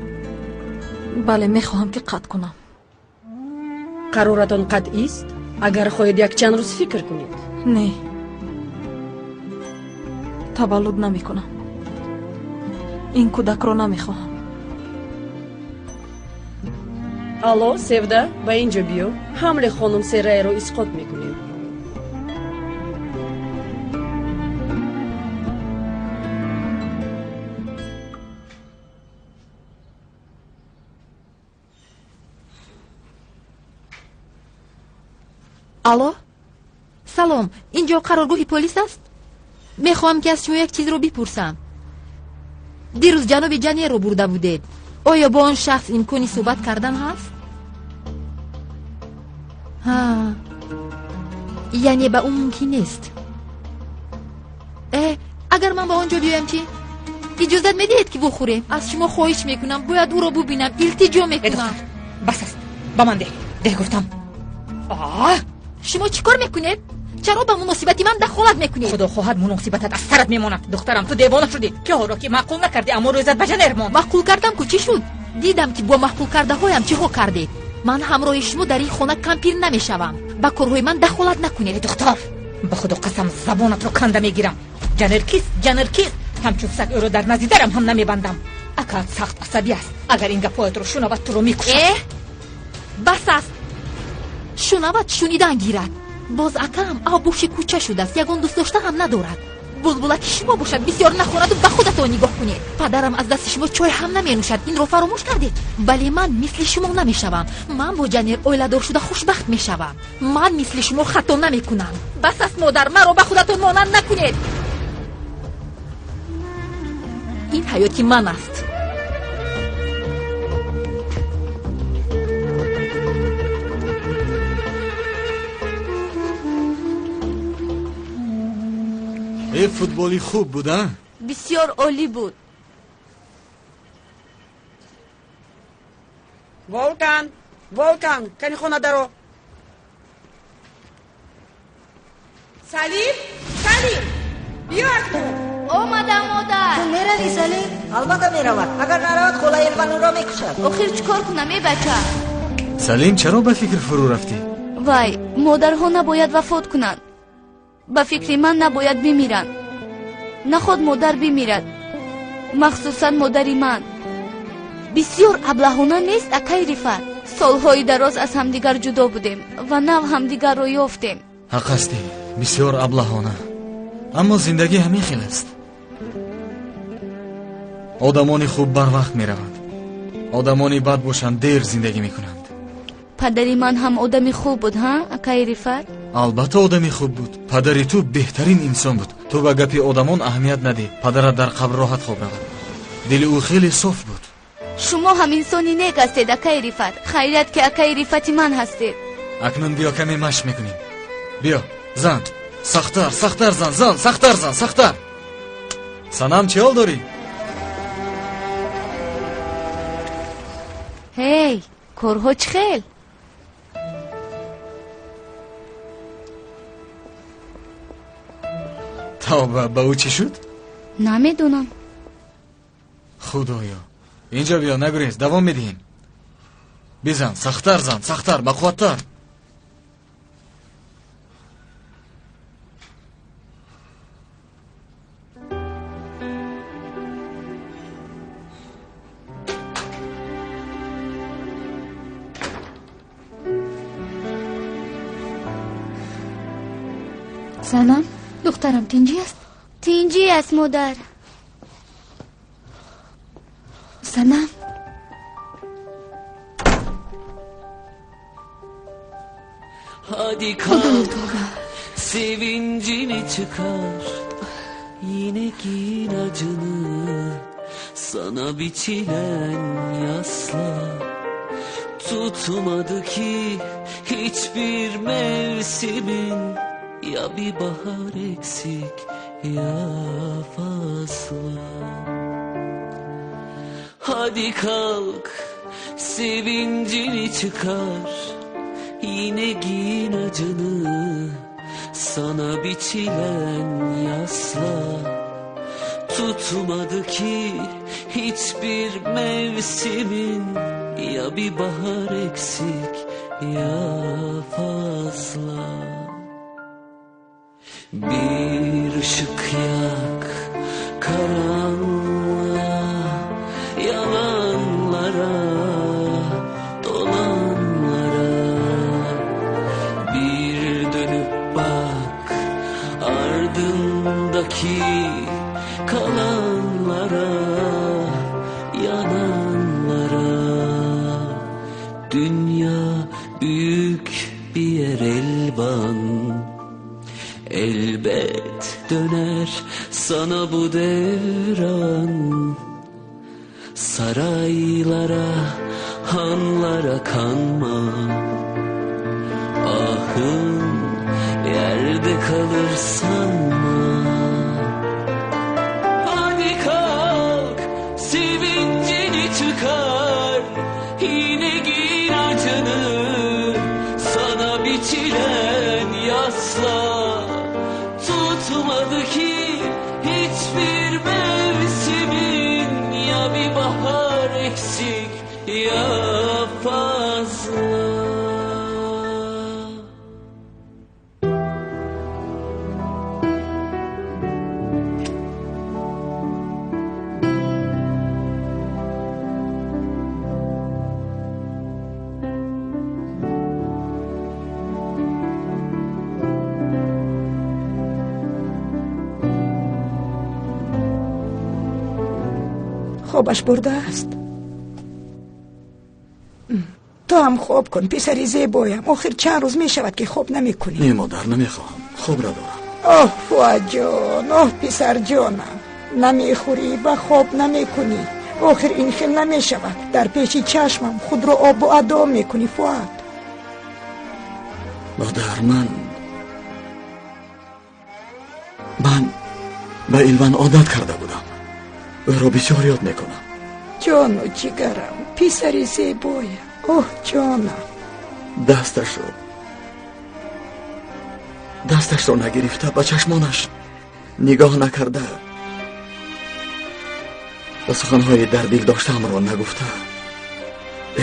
Бале, мехоҳам ки қатъ кунам. Қароратон қатъист? Агар хоҳед якчанд рӯз фикр кунед. Не, таваллуд намекунам. Ин кӯдакро намехоҳам. Алло, Севда, ба ин ҷо биё. Ҳамли хонум Серайро исқот мекунем. Алло, салом, ин ҷо қароргоҳи полис аст? Мехоҳам ки аз шумо як чизро бипурсам. Дирӯз ҷаноби Ҷанерро бурда будед. Оё бо он шахс имкони суҳбат кардан ҳаст? Ҳа, яъне ба ӯ мумкин нест. Агар ман ба он ҷо биёям чӣ? Иҷозат медиҳед ки бухӯрем? Аз шумо хоҳиш мекунам, бояд ӯро бубинам, илтиҷо мекунам. Бас аст, ба ман деҳ, деҳ гуфтам. Шумо чӣ кор мекунед? Чаро ба муносибати ман дахолат мекунед? Худо хоҳад муносибатат аз сарат мемонад. Духтарам, ту девона шудӣ. Киҳоро ки маъқул накардӣ, аммо рӯзат ба Ҷанер монд. Маъқул кардам ку, чӣ шуд? Дидам ки бо маъқулкардаҳоям чӣ ҳо кардед. Ман ҳамроҳи шумо дар ин хона кампир намешавам. Ба корҳои ман дахолат накунед. Духтар, ба худо қасам забонатро канда мегирам. Ҷанер кист? Ҷанер кист? Ҳамчун саг ӯро дар назди дарам ҳам намебандам. Акаат сахт асабӣ аст. Агар ин гапҳоятро шунавад, туро мекушад. Бас аст. Шунавад, шунидан гирад. Боз акаам авбоши кӯча шудааст, ягон дӯстдошта ҳам надорад. Булбулаки шумо бошад, бисёр нахонаду ба худатон нигоҳ кунед. Падарам аз дасти шумо чой ҳам наменӯшад, инро фаромӯш кардед. Вале ман мисли шумо намешавам. Ман бо Ҷанер оиладор шуда хушбахт мешавам. Ман мисли шумо хато намекунам. Бас аст, модар, маро ба худатон монанд накунед. Ин ҳаёти ман аст. Э, футболи хуб буд, а? Бисёр олӣ буд. Волкан, Волкан, кани хона даро. Салим, Салим, биё акнун. Омадам, модар. Ту меравӣ, Салим? Албатта меравад. Агар наравад, хола Элван ӯро мекушад. Охир чӣ кор кунам, эй бача? Салим, чаро ба фикр фурӯ рафтӣ? Вай, модарҳо набояд вафот кунанд. Ба фикри ман набояд бимиранд. Наход модар бимирад, махсусан модари ман. Бисёр аблаҳона нест, акай Рифат? Солҳои дароз аз ҳамдигар ҷудо будем ва нав ҳамдигарро ёфтем. Ҳақ ҳастӣ, бисёр аблаҳона. Аммо зиндагӣ ҳамин хел аст. Одамони хуб барвақт мераванд, одамони бад бошанд дер зиндагӣ мекунанд. Падари ман ҳам одами хуб буд, ҳа, акай Рифат? Албатта одами хуб буд. Падари ту беҳтарин инсон буд. Ту ба гапи одамон аҳамият надеҳ. Падарат дар қабр роҳат хоб равад. Дили ӯ хеле соф буд. Шумо ҳам инсони нек ҳастед, акай Рифат. Хайрият ки акай Рифати ман ҳастед. Акнун биё каме машқ мекунем. Биё, зан, сахттар, сахттар зан, зан, сахттар зан, сахттар. Санам, чӣ ҳол дорӣ? Ҳей, корҳо чӣ хел? Тавба, ба ӯ чӣ шуд? Намедонам. Худоё, инҷо биё, нагурез, давом медиҳем. Бизан, сахттар зан, сахттар, бақувваттар. Санам, духтарам тинҷӣ аст? Тинҷӣ аст, модар. Санам, Hadi kalk, sevincini çıkar, yine giyin acını, sana biçilen yasla. Tutmadı ki hiçbir mevsimin, ya bir bahar eksik ya fazla. Hadi kalk, sevincini çıkar, yine giyin acını, sana biçilen yasla. Tutmadı ki hiçbir mevsimin, ya bir bahar eksik ya fazla. Bir ışık yak karanlığa, yalanlara, dolanlara. Bir dönüp bak ardındaki kalanlara, yananlara. Dünya büyük bir yer elvan, elbet döner sana bu devran. Saraylara, hanlara kanma, ahın yerde kalır sanma. Hadi kalk, sevincini çıkar, yine giyin acını, sana biçilen yasla. Tutmadı ki hiçbir mevsimin, ya bir bahar eksik ya fazla. Хобаш бурдааст. Ту ҳам хоб кун, писари зебоям. Охир чанд рӯз мешавад ки хоб намекунӣ. Не, модар, намехоҳам. Хобра дорам. Оҳ, Фуадҷон, оҳ, писарҷонам. Намехӯрӣ ва хоб намекунӣ. Охир ин хел намешавад. Дар пеши чашмам худро обу адо мекунӣ, Фуад. Модар, ман ба Илван одат карда будам. Ӯро бисёр ёд мекунам. Ҷону ҷигарам, писари зебоям. Оҳ, ҷонам. Дасташро нагирифта, ба чашмонаш нигоҳ накарда, ва суханҳои дар дил доштаамро нагуфта,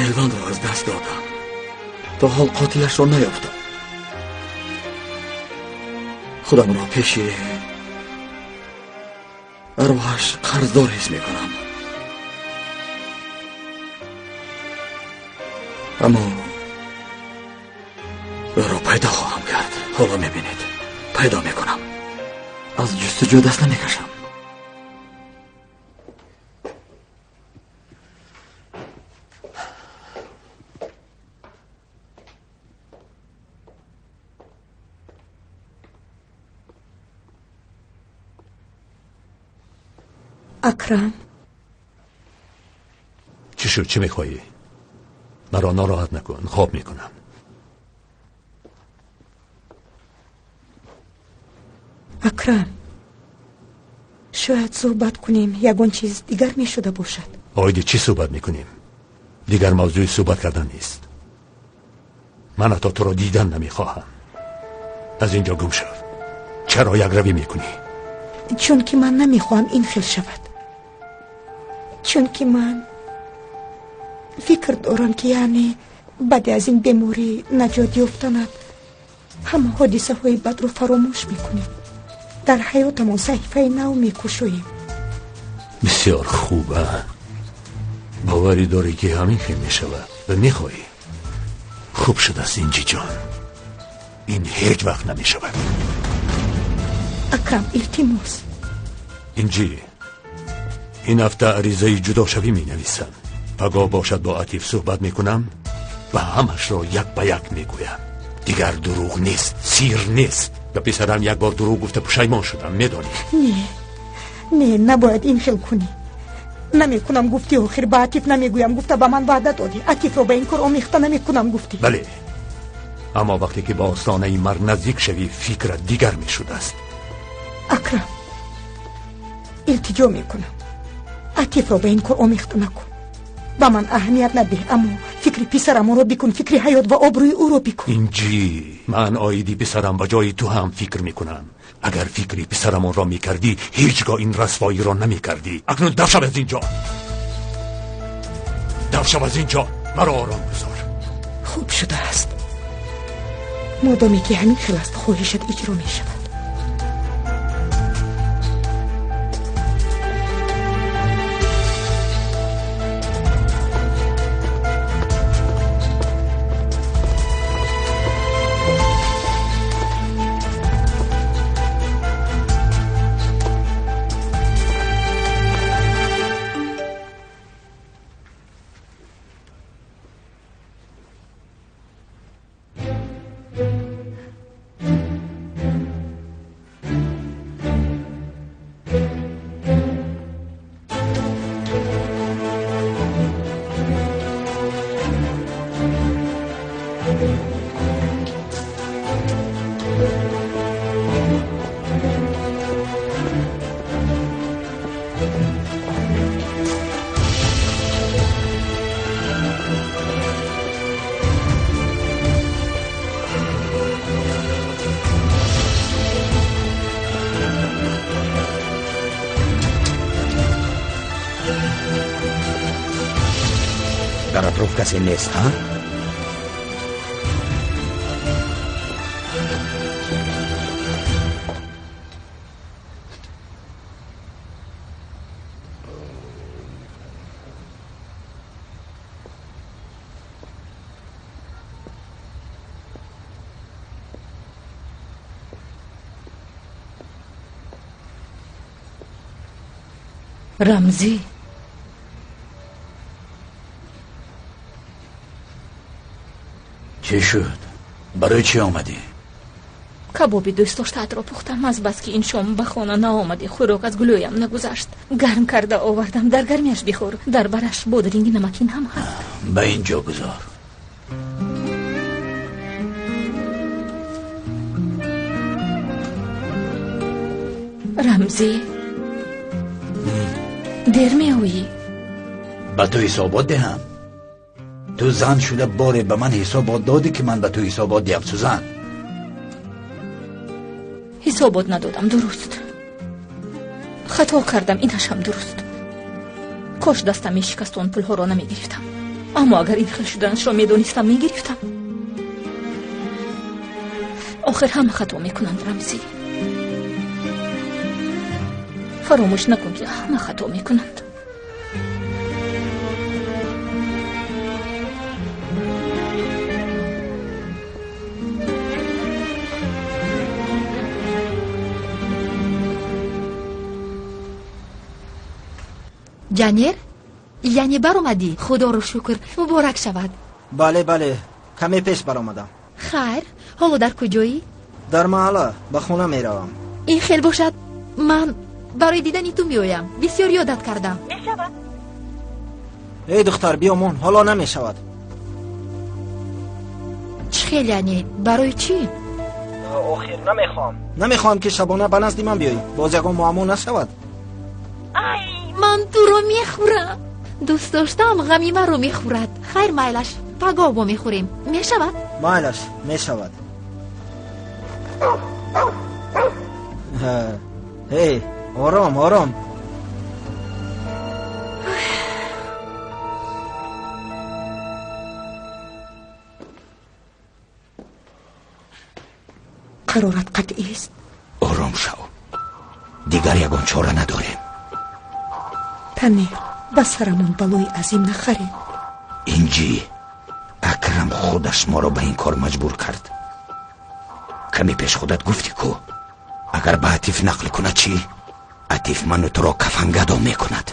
Элванро аз даст додам. То ҳол қотилашро наёфтам. Худамро пеши арвоҳаш қарздор ҳис мекунам. Аммо ӯро пайдо хоҳам кард. Ҳоло мебинед, пайдо мекунам. Аз ҷустуҷӯ даст намекашам. Акрам, чӣ шуд? Чӣ мехоҳӣ? Маро нороҳат накун, хоб мекунам. Акрам, шояд суҳбат кунем, ягон чиз дигар мешуда бошад. Оиди чӣ суҳбат мекунем? Дигар мавзӯи суҳбат кардан нест. Ман ҳатто туро дидан намехоҳам. Аз инҷо гум шав. Чаро якравӣ мекунӣ? Чунки ман намехоҳам ин хел шавад. Чунки ман фикр дорам, ки яъне баъди аз ин беморӣ наҷот ёфтанат ҳама ҳодисаҳои бадро фаромӯш мекунем. Дар ҳаётамон саҳифаи нав мекушоем. Бисёр хуб. Боварӣ дорӣ, ки ҳамин хел мешавад ва мехоҳӣ? Хуб шудааст, Инҷиҷон. Ин ҳеҷ вақт намешавад. Акрам, илтимос. Инҷи, ин ҳафта аризаи ҷудошавӣ менависам. Пагоҳ бошад бо Атиф суҳбат мекунам ва ҳамашро як ба як мегӯям. Дигар дурӯғ нест, сир нест. Ба писарам як бор дурӯғ гуфта пушаймон шудам, медонӣ? Не, не, набояд ин хел кунӣ. Намекунам гуфтӣ, охир ба Атиф намегӯям гуфта ба ман ваъда додӣ. Атифро ба ин кор омехта намекунам гуфтӣ. Бале, аммо вақте ки ба остонаи марг наздик шавӣ, фикрат дигар мешудааст. Акрам, илтиҷо мекунам, Атифро ба ин кор омехта накун. Ба ман аҳамият надеҳ, аммо фикри писарамонро бикун, фикри ҳаёт ва обрӯи ӯро бикун. Инҷи, ман оиди писарам ба ҷои ту ҳам фикр мекунам. Агар фикри писарамонро мекардӣ, ҳеҷ гоҳ ин расвоиро намекардӣ. Акнун даф шав аз инҷо, даф шав аз инҷо, маро ором гузор. Хуб шудааст. Модоме ки ҳамин хел аст, хоҳишат иҷро мешавад. Дар атроф касе нест, ҳа? Рамзӣ, чӣ шуд? Барои чӣ омадӣ? Кабоби дӯстдоштаатро пухтам. Аз бас ки ин шом ба хона наомадӣ, хӯрок аз гулӯям нагузашт. Гарм карда овардам, дар гармиаш бихӯр. Дар бараш бодринги намакин ҳам ҳаст. Ба ин ҷо гузор. Рамзӣ, дер меоӣ? Ба ту ҳисобот диҳам? Ту зан шуда боре ба ман ҳисобот додӣ, ки ман ба ту ҳисобот диҳам, Сузан? Ҳисобот надодам, дуруст. Хато кардам, инашам дуруст. Кош дастам мешикасту он пулҳоро намегирифтам. Аммо агар ин хел шуданашро медонистам, мегирифтам. Охир ҳама хато мекунанд, Рамзӣ. Фаромӯш накун, ки ҳама хато мекунанд. Ҷанер, яъне баромадӣ? Худоро шукр, муборак шавад. Бале, бале, каме пеш баромадам. Хайр, ҳоло дар куҷоӣ? Дар маҳалла, ба хона меравам. Ин хел бошад, ман барои дидани ту меоям. Бисёр ёдат кардам. Мешавад. Эй духтар, биёмон, ҳоло намешавад. Чӣ хел яъне? Барои чӣ? Охир намехоҳам. Намехоҳам, ки шабона ба назди ман биёӣ. Боз ягон муаммо нашавад. Ай, ман туро мехӯрам. Дӯст доштам ғами маро мехӯрад. Хайр, майлаш, пагоҳ бо мехӯрем. Мешавад? Майлаш, мешавад. Эй, ором, ором. Қарорат қатъист. Ором шав. Дигар ягон чора надорем. Танер, ба сарамон балои азим нахарем. Инҷи, Акрам худаш моро ба ин кор маҷбур кард. Каме пеш худат гуфтӣ ку, агар ба Атиф нақл кунад чӣ? Атиф ману туро кафангадо мекунад.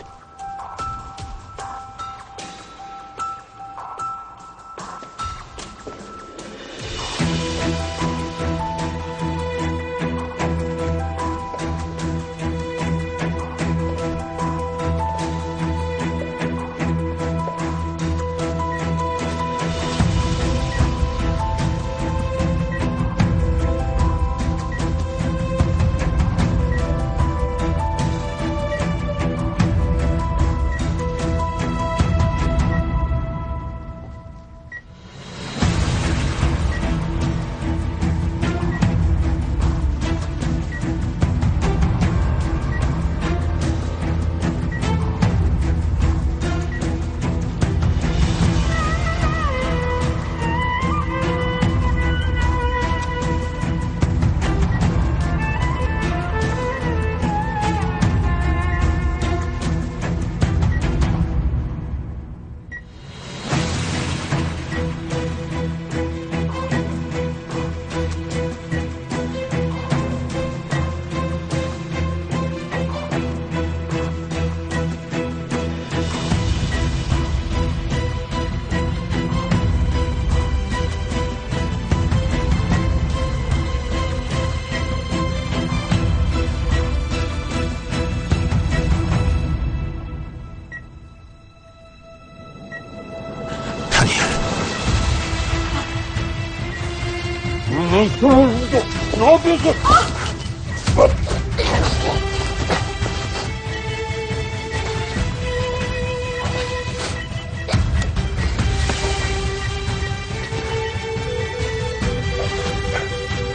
Ne yapıyorsun?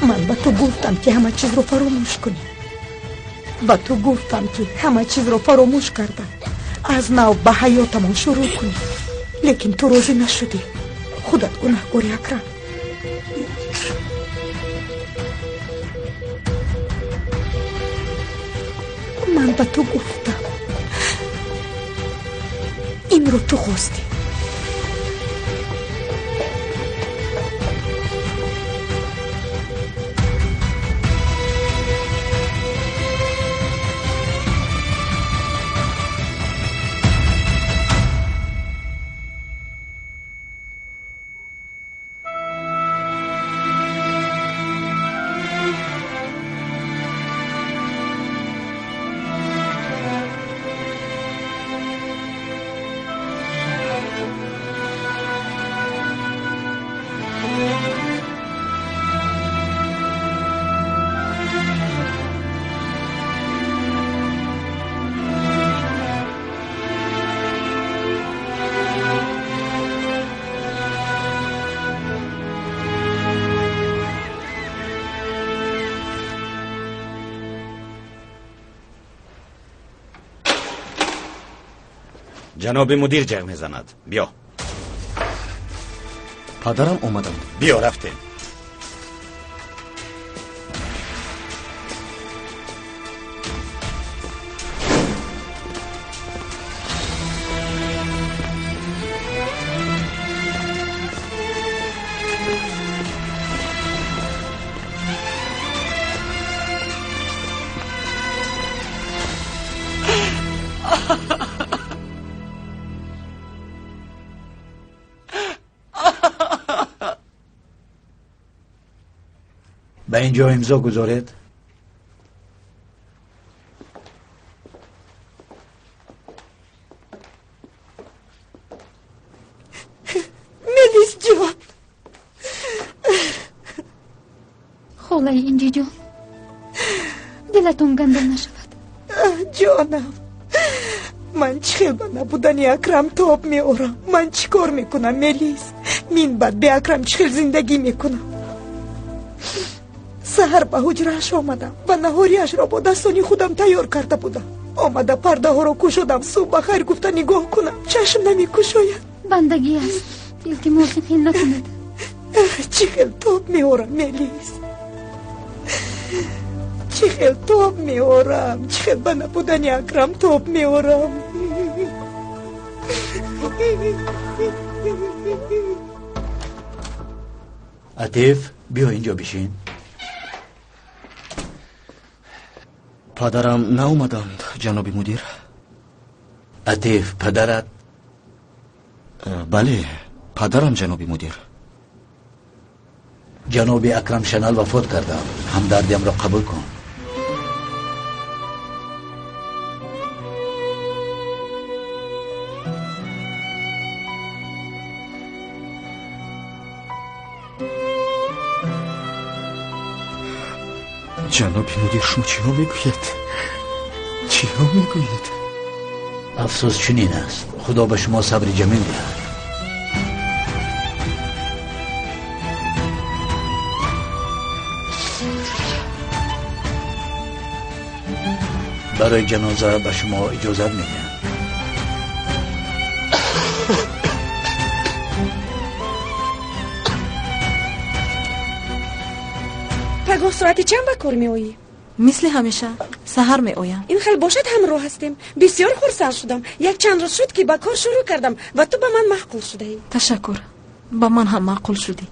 Ман ба ту гуфтам, ки ҳама чизро фаромӯш кунӣ. Ба ту гуфтам, ки ҳама чизро фаромӯш карда, аз нав ба ҳаётамон шурӯъ кунӣ. Лекин ту розӣ нашудӣ. Худат гунаҳкори, Акрам. Ман ба ту гуфтам, инро ту хостӣ. Ҷаноби мудир ҷеғ мезанад. Биё. Падарам омаданд. Биё, рафтем. Ба инҷо имзо гузоред. Мелис ҷон. Холаи Инҷиҷон, дилатон ганда нашавад. Ҷонам, ман чӣ хел ба набудани Акрам тоб меорам? Ман чӣ кор мекунам, Мелис? Мин баъд бе Акрам чӣ хел зиндагӣ мекунам? Саҳар ба ҳуҷрааш омадам ва наҳориашро бо дастони худам тайёр карда будам. Омада пардаҳоро кушодам, субҳ ба хайр гуфта нигоҳ кунам, чашм намекушояд. Бандагӣ аст, илтимос, хел накунед. Чӣ хел тоб меорам, Мелис? Чӣ хел тоб меорам? Чӣ хел ба набудани Акрам тоб меорам? Атиф, биё инҷо бишин. Падарам наомаданд, ҷаноби мудир. Атиф, падарат? Бале, падарам, ҷаноби мудир. Ҷаноби Акрам Шанал вафот карданд. Ҳамдардиамро қабул кун. Ҷаноби мудир, шумо чиҳо мегӯед? Чиҳо мегӯед? Афсӯс, чунин аст. Худо ба шумо сабри ҷамил диҳад. Барои ҷаноза ба шумо иҷозат медиҳам. Пагоҳ соати чанд ба кор меоӣ? Мисли ҳамеша саҳар меоям. Ин хел бошад, ҳамроҳ ҳастем. Бисёр хурсанд шудам. Як чанд рӯз шуд, ки ба кор шурӯъ кардам ва ту ба ман маъқул шудаӣ. Ташаккур, ба ман ҳам маъқул шудӣ.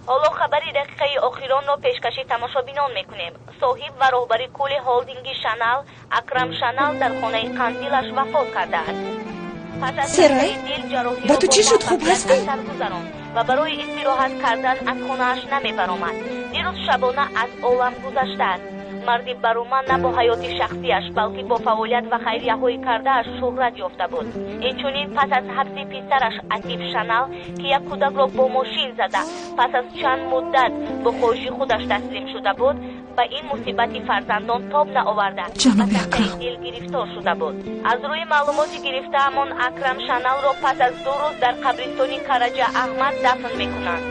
Ҳоло хабари дақиқаи охиронро пешкаши тамошобинон мекунем. Соҳиб ва роҳбари кулли холдинги Шанал Акрам Шанал дар хонаи қандилаш вафот кардааст. Серай, ба ту чӣ шуд? Хуб ҳастӣ? Ва барои истироҳат кардан аз хонааш намебаромад. Дирӯз шабона аз олам гузаштааст. Марди баруман на бо ҳаёти шахсиаш, балки бо фаъолият ва хайрияҳои кардааш шӯҳрат ёфта буд. Инчунин пас аз ҳабси писараш Атиф Шанал, ки як кӯдакро бо мошин зада, пас аз чанд муддат бо хоҳиши худаш таслим шуда буд, ба ин мусибати фарзандон тоб наоварда, ҷаноби Акрам дил гирифтор шуда буд. Аз рӯи маълумоти гирифтаамон, Акрам Шаналро пас аз 2 рӯз дар қабристони Караҷа Аҳмад дафн мекунанд.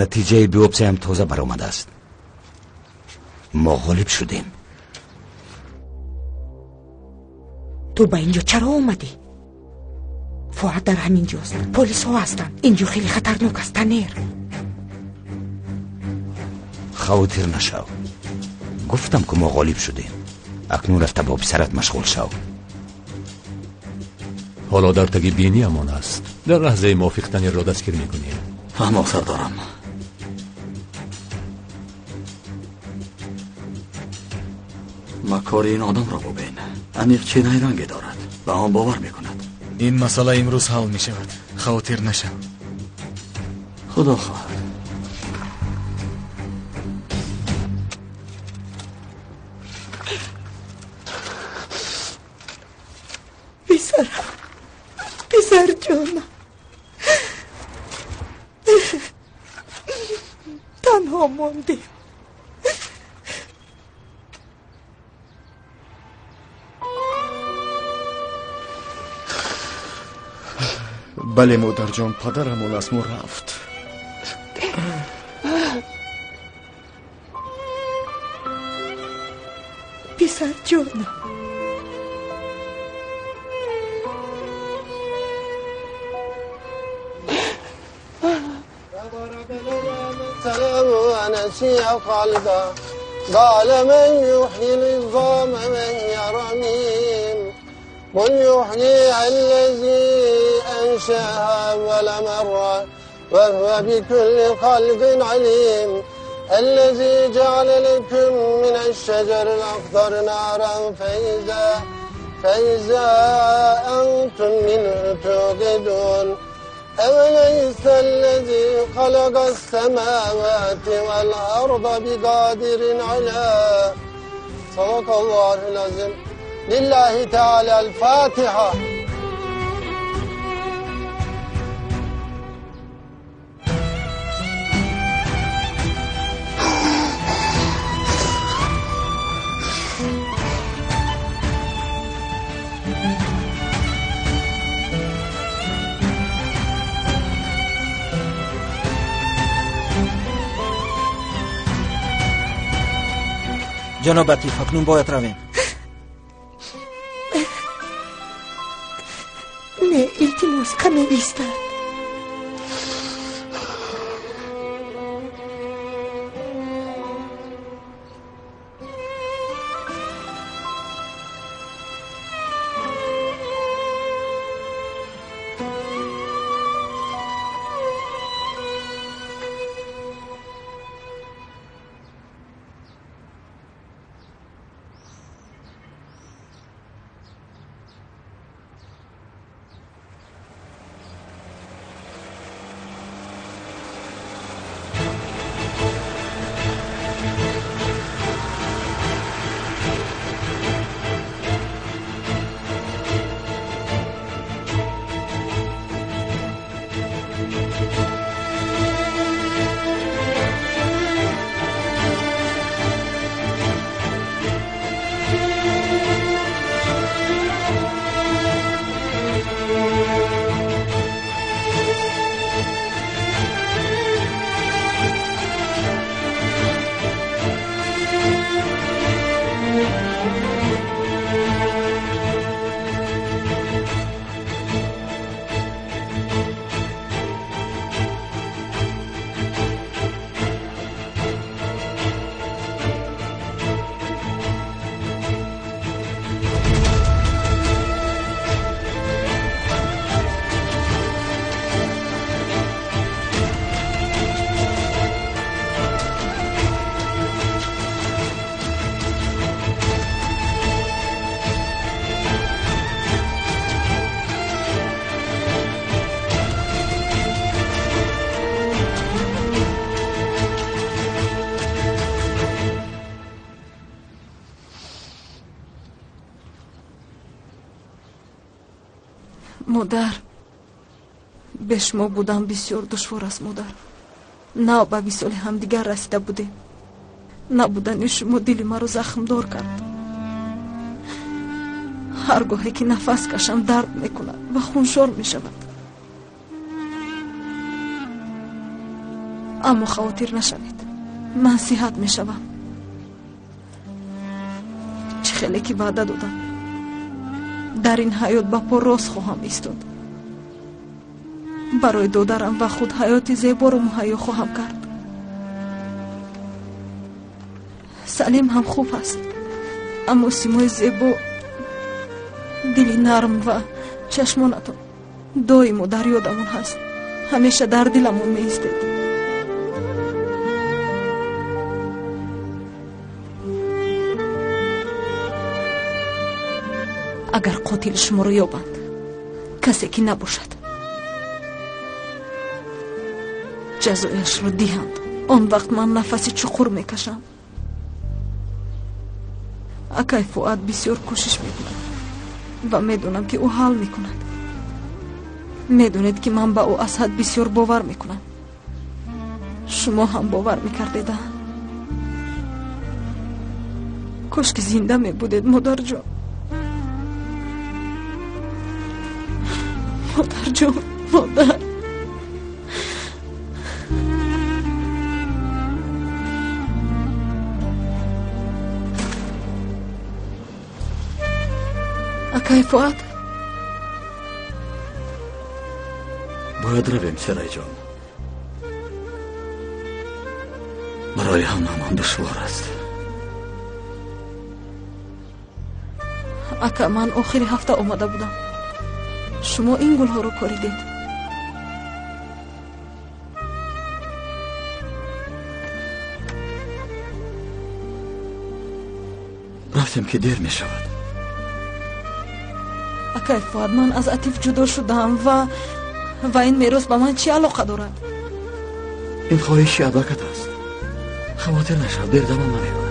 Натиҷаи биопсияам тоза баромадааст. Мо ғолиб шудем. Ту ба инҷо чаро омадӣ? Фуат дар ҳамин ҷост. Полисҳо ҳастанд. Инҷо хеле хатарнок аст, Танер. Хавотир нашав. Гуфтам, ки мо ғолиб шудем. Акнун рафта бо писарат машғул шав. Ҳоло дар таги биниамон аст. Дар лаҳзаи мувофиқ Танерро дастгир мекунем. Фаҳмо, сардорам. Макори ин одамро бубин. Аниқ чӣ найранге дорад, ба он бовар мекунад. Ин масъала имрӯз ҳал мешавад. Хавотир нашав. Худо хоҳад. Писарам, писарҷонам, танҳо мондем. Бале, модарҷон, падарамон аз мо рафт. Писарҷонам. ونسي قلبه قال من يحيي العظام وهي رميم قل يحييها الذي أنشاها أول مرة وهو بكل خلق عليم الذي جعل لكم من الشجر الأخضر نارا فإذا أنتم منه توقدون أوليس الذي خلق السماوات والأرض بقادر على صدق الله العظيم. لله تعالى الفاتحة. Ҷаноб Атиф, акнун бояд равем. Не, илтимос, каме истад. Модар, бе шумо будан бисёр душвор аст, модар. Нав ба висоли ҳамдигар расида будем. Набудани шумо дили маро захмдор кард. Ҳар гоҳе ки нафас кашам дард мекунад ва хуншор мешавад. Аммо хавотир нашавед, ман сиҳат мешавам. Чӣ хеле ки ваъда додам, дар ин ҳаёт ба по рост хоҳам истод. Барои додарам ва худ ҳаёти зеборо муҳайё хоҳам кард. Салим ҳам хуб аст, аммо симои зебо, дили нарм ва чашмонатон доимо дар ёдамон ҳаст. Ҳамеша дар диламон меистед. Агар қотили шуморо ёбанд, касе ки набошад, ҷазояшро диҳанд, он вақт ман нафаси чуқур мекашам. Акай Фуад бисёр кӯшиш мекунад ва медонам, ки ӯ ҳал мекунад. Медонед, ки ман ба ӯ аз ҳад бисёр бовар мекунам. Шумо ҳам бовар мекардеда. Кош ки зинда мебудед, модарҷон. Модарҷон, модар. Акай Фуад, бояд равем, Серайҷон. Барои ҳамаамон душвор аст. Ака, ман охири ҳафта омада будам. Шумо ин гулҳоро коридед. Рафтем, ки дер мешавад. Акай Фуад, ман аз Атиф ҷудо шудаам ва ин мерос ба ман чӣ алоқа дорад? Ин хоҳиши адвокат аст. Хавотир нашав, дер давом намекунад.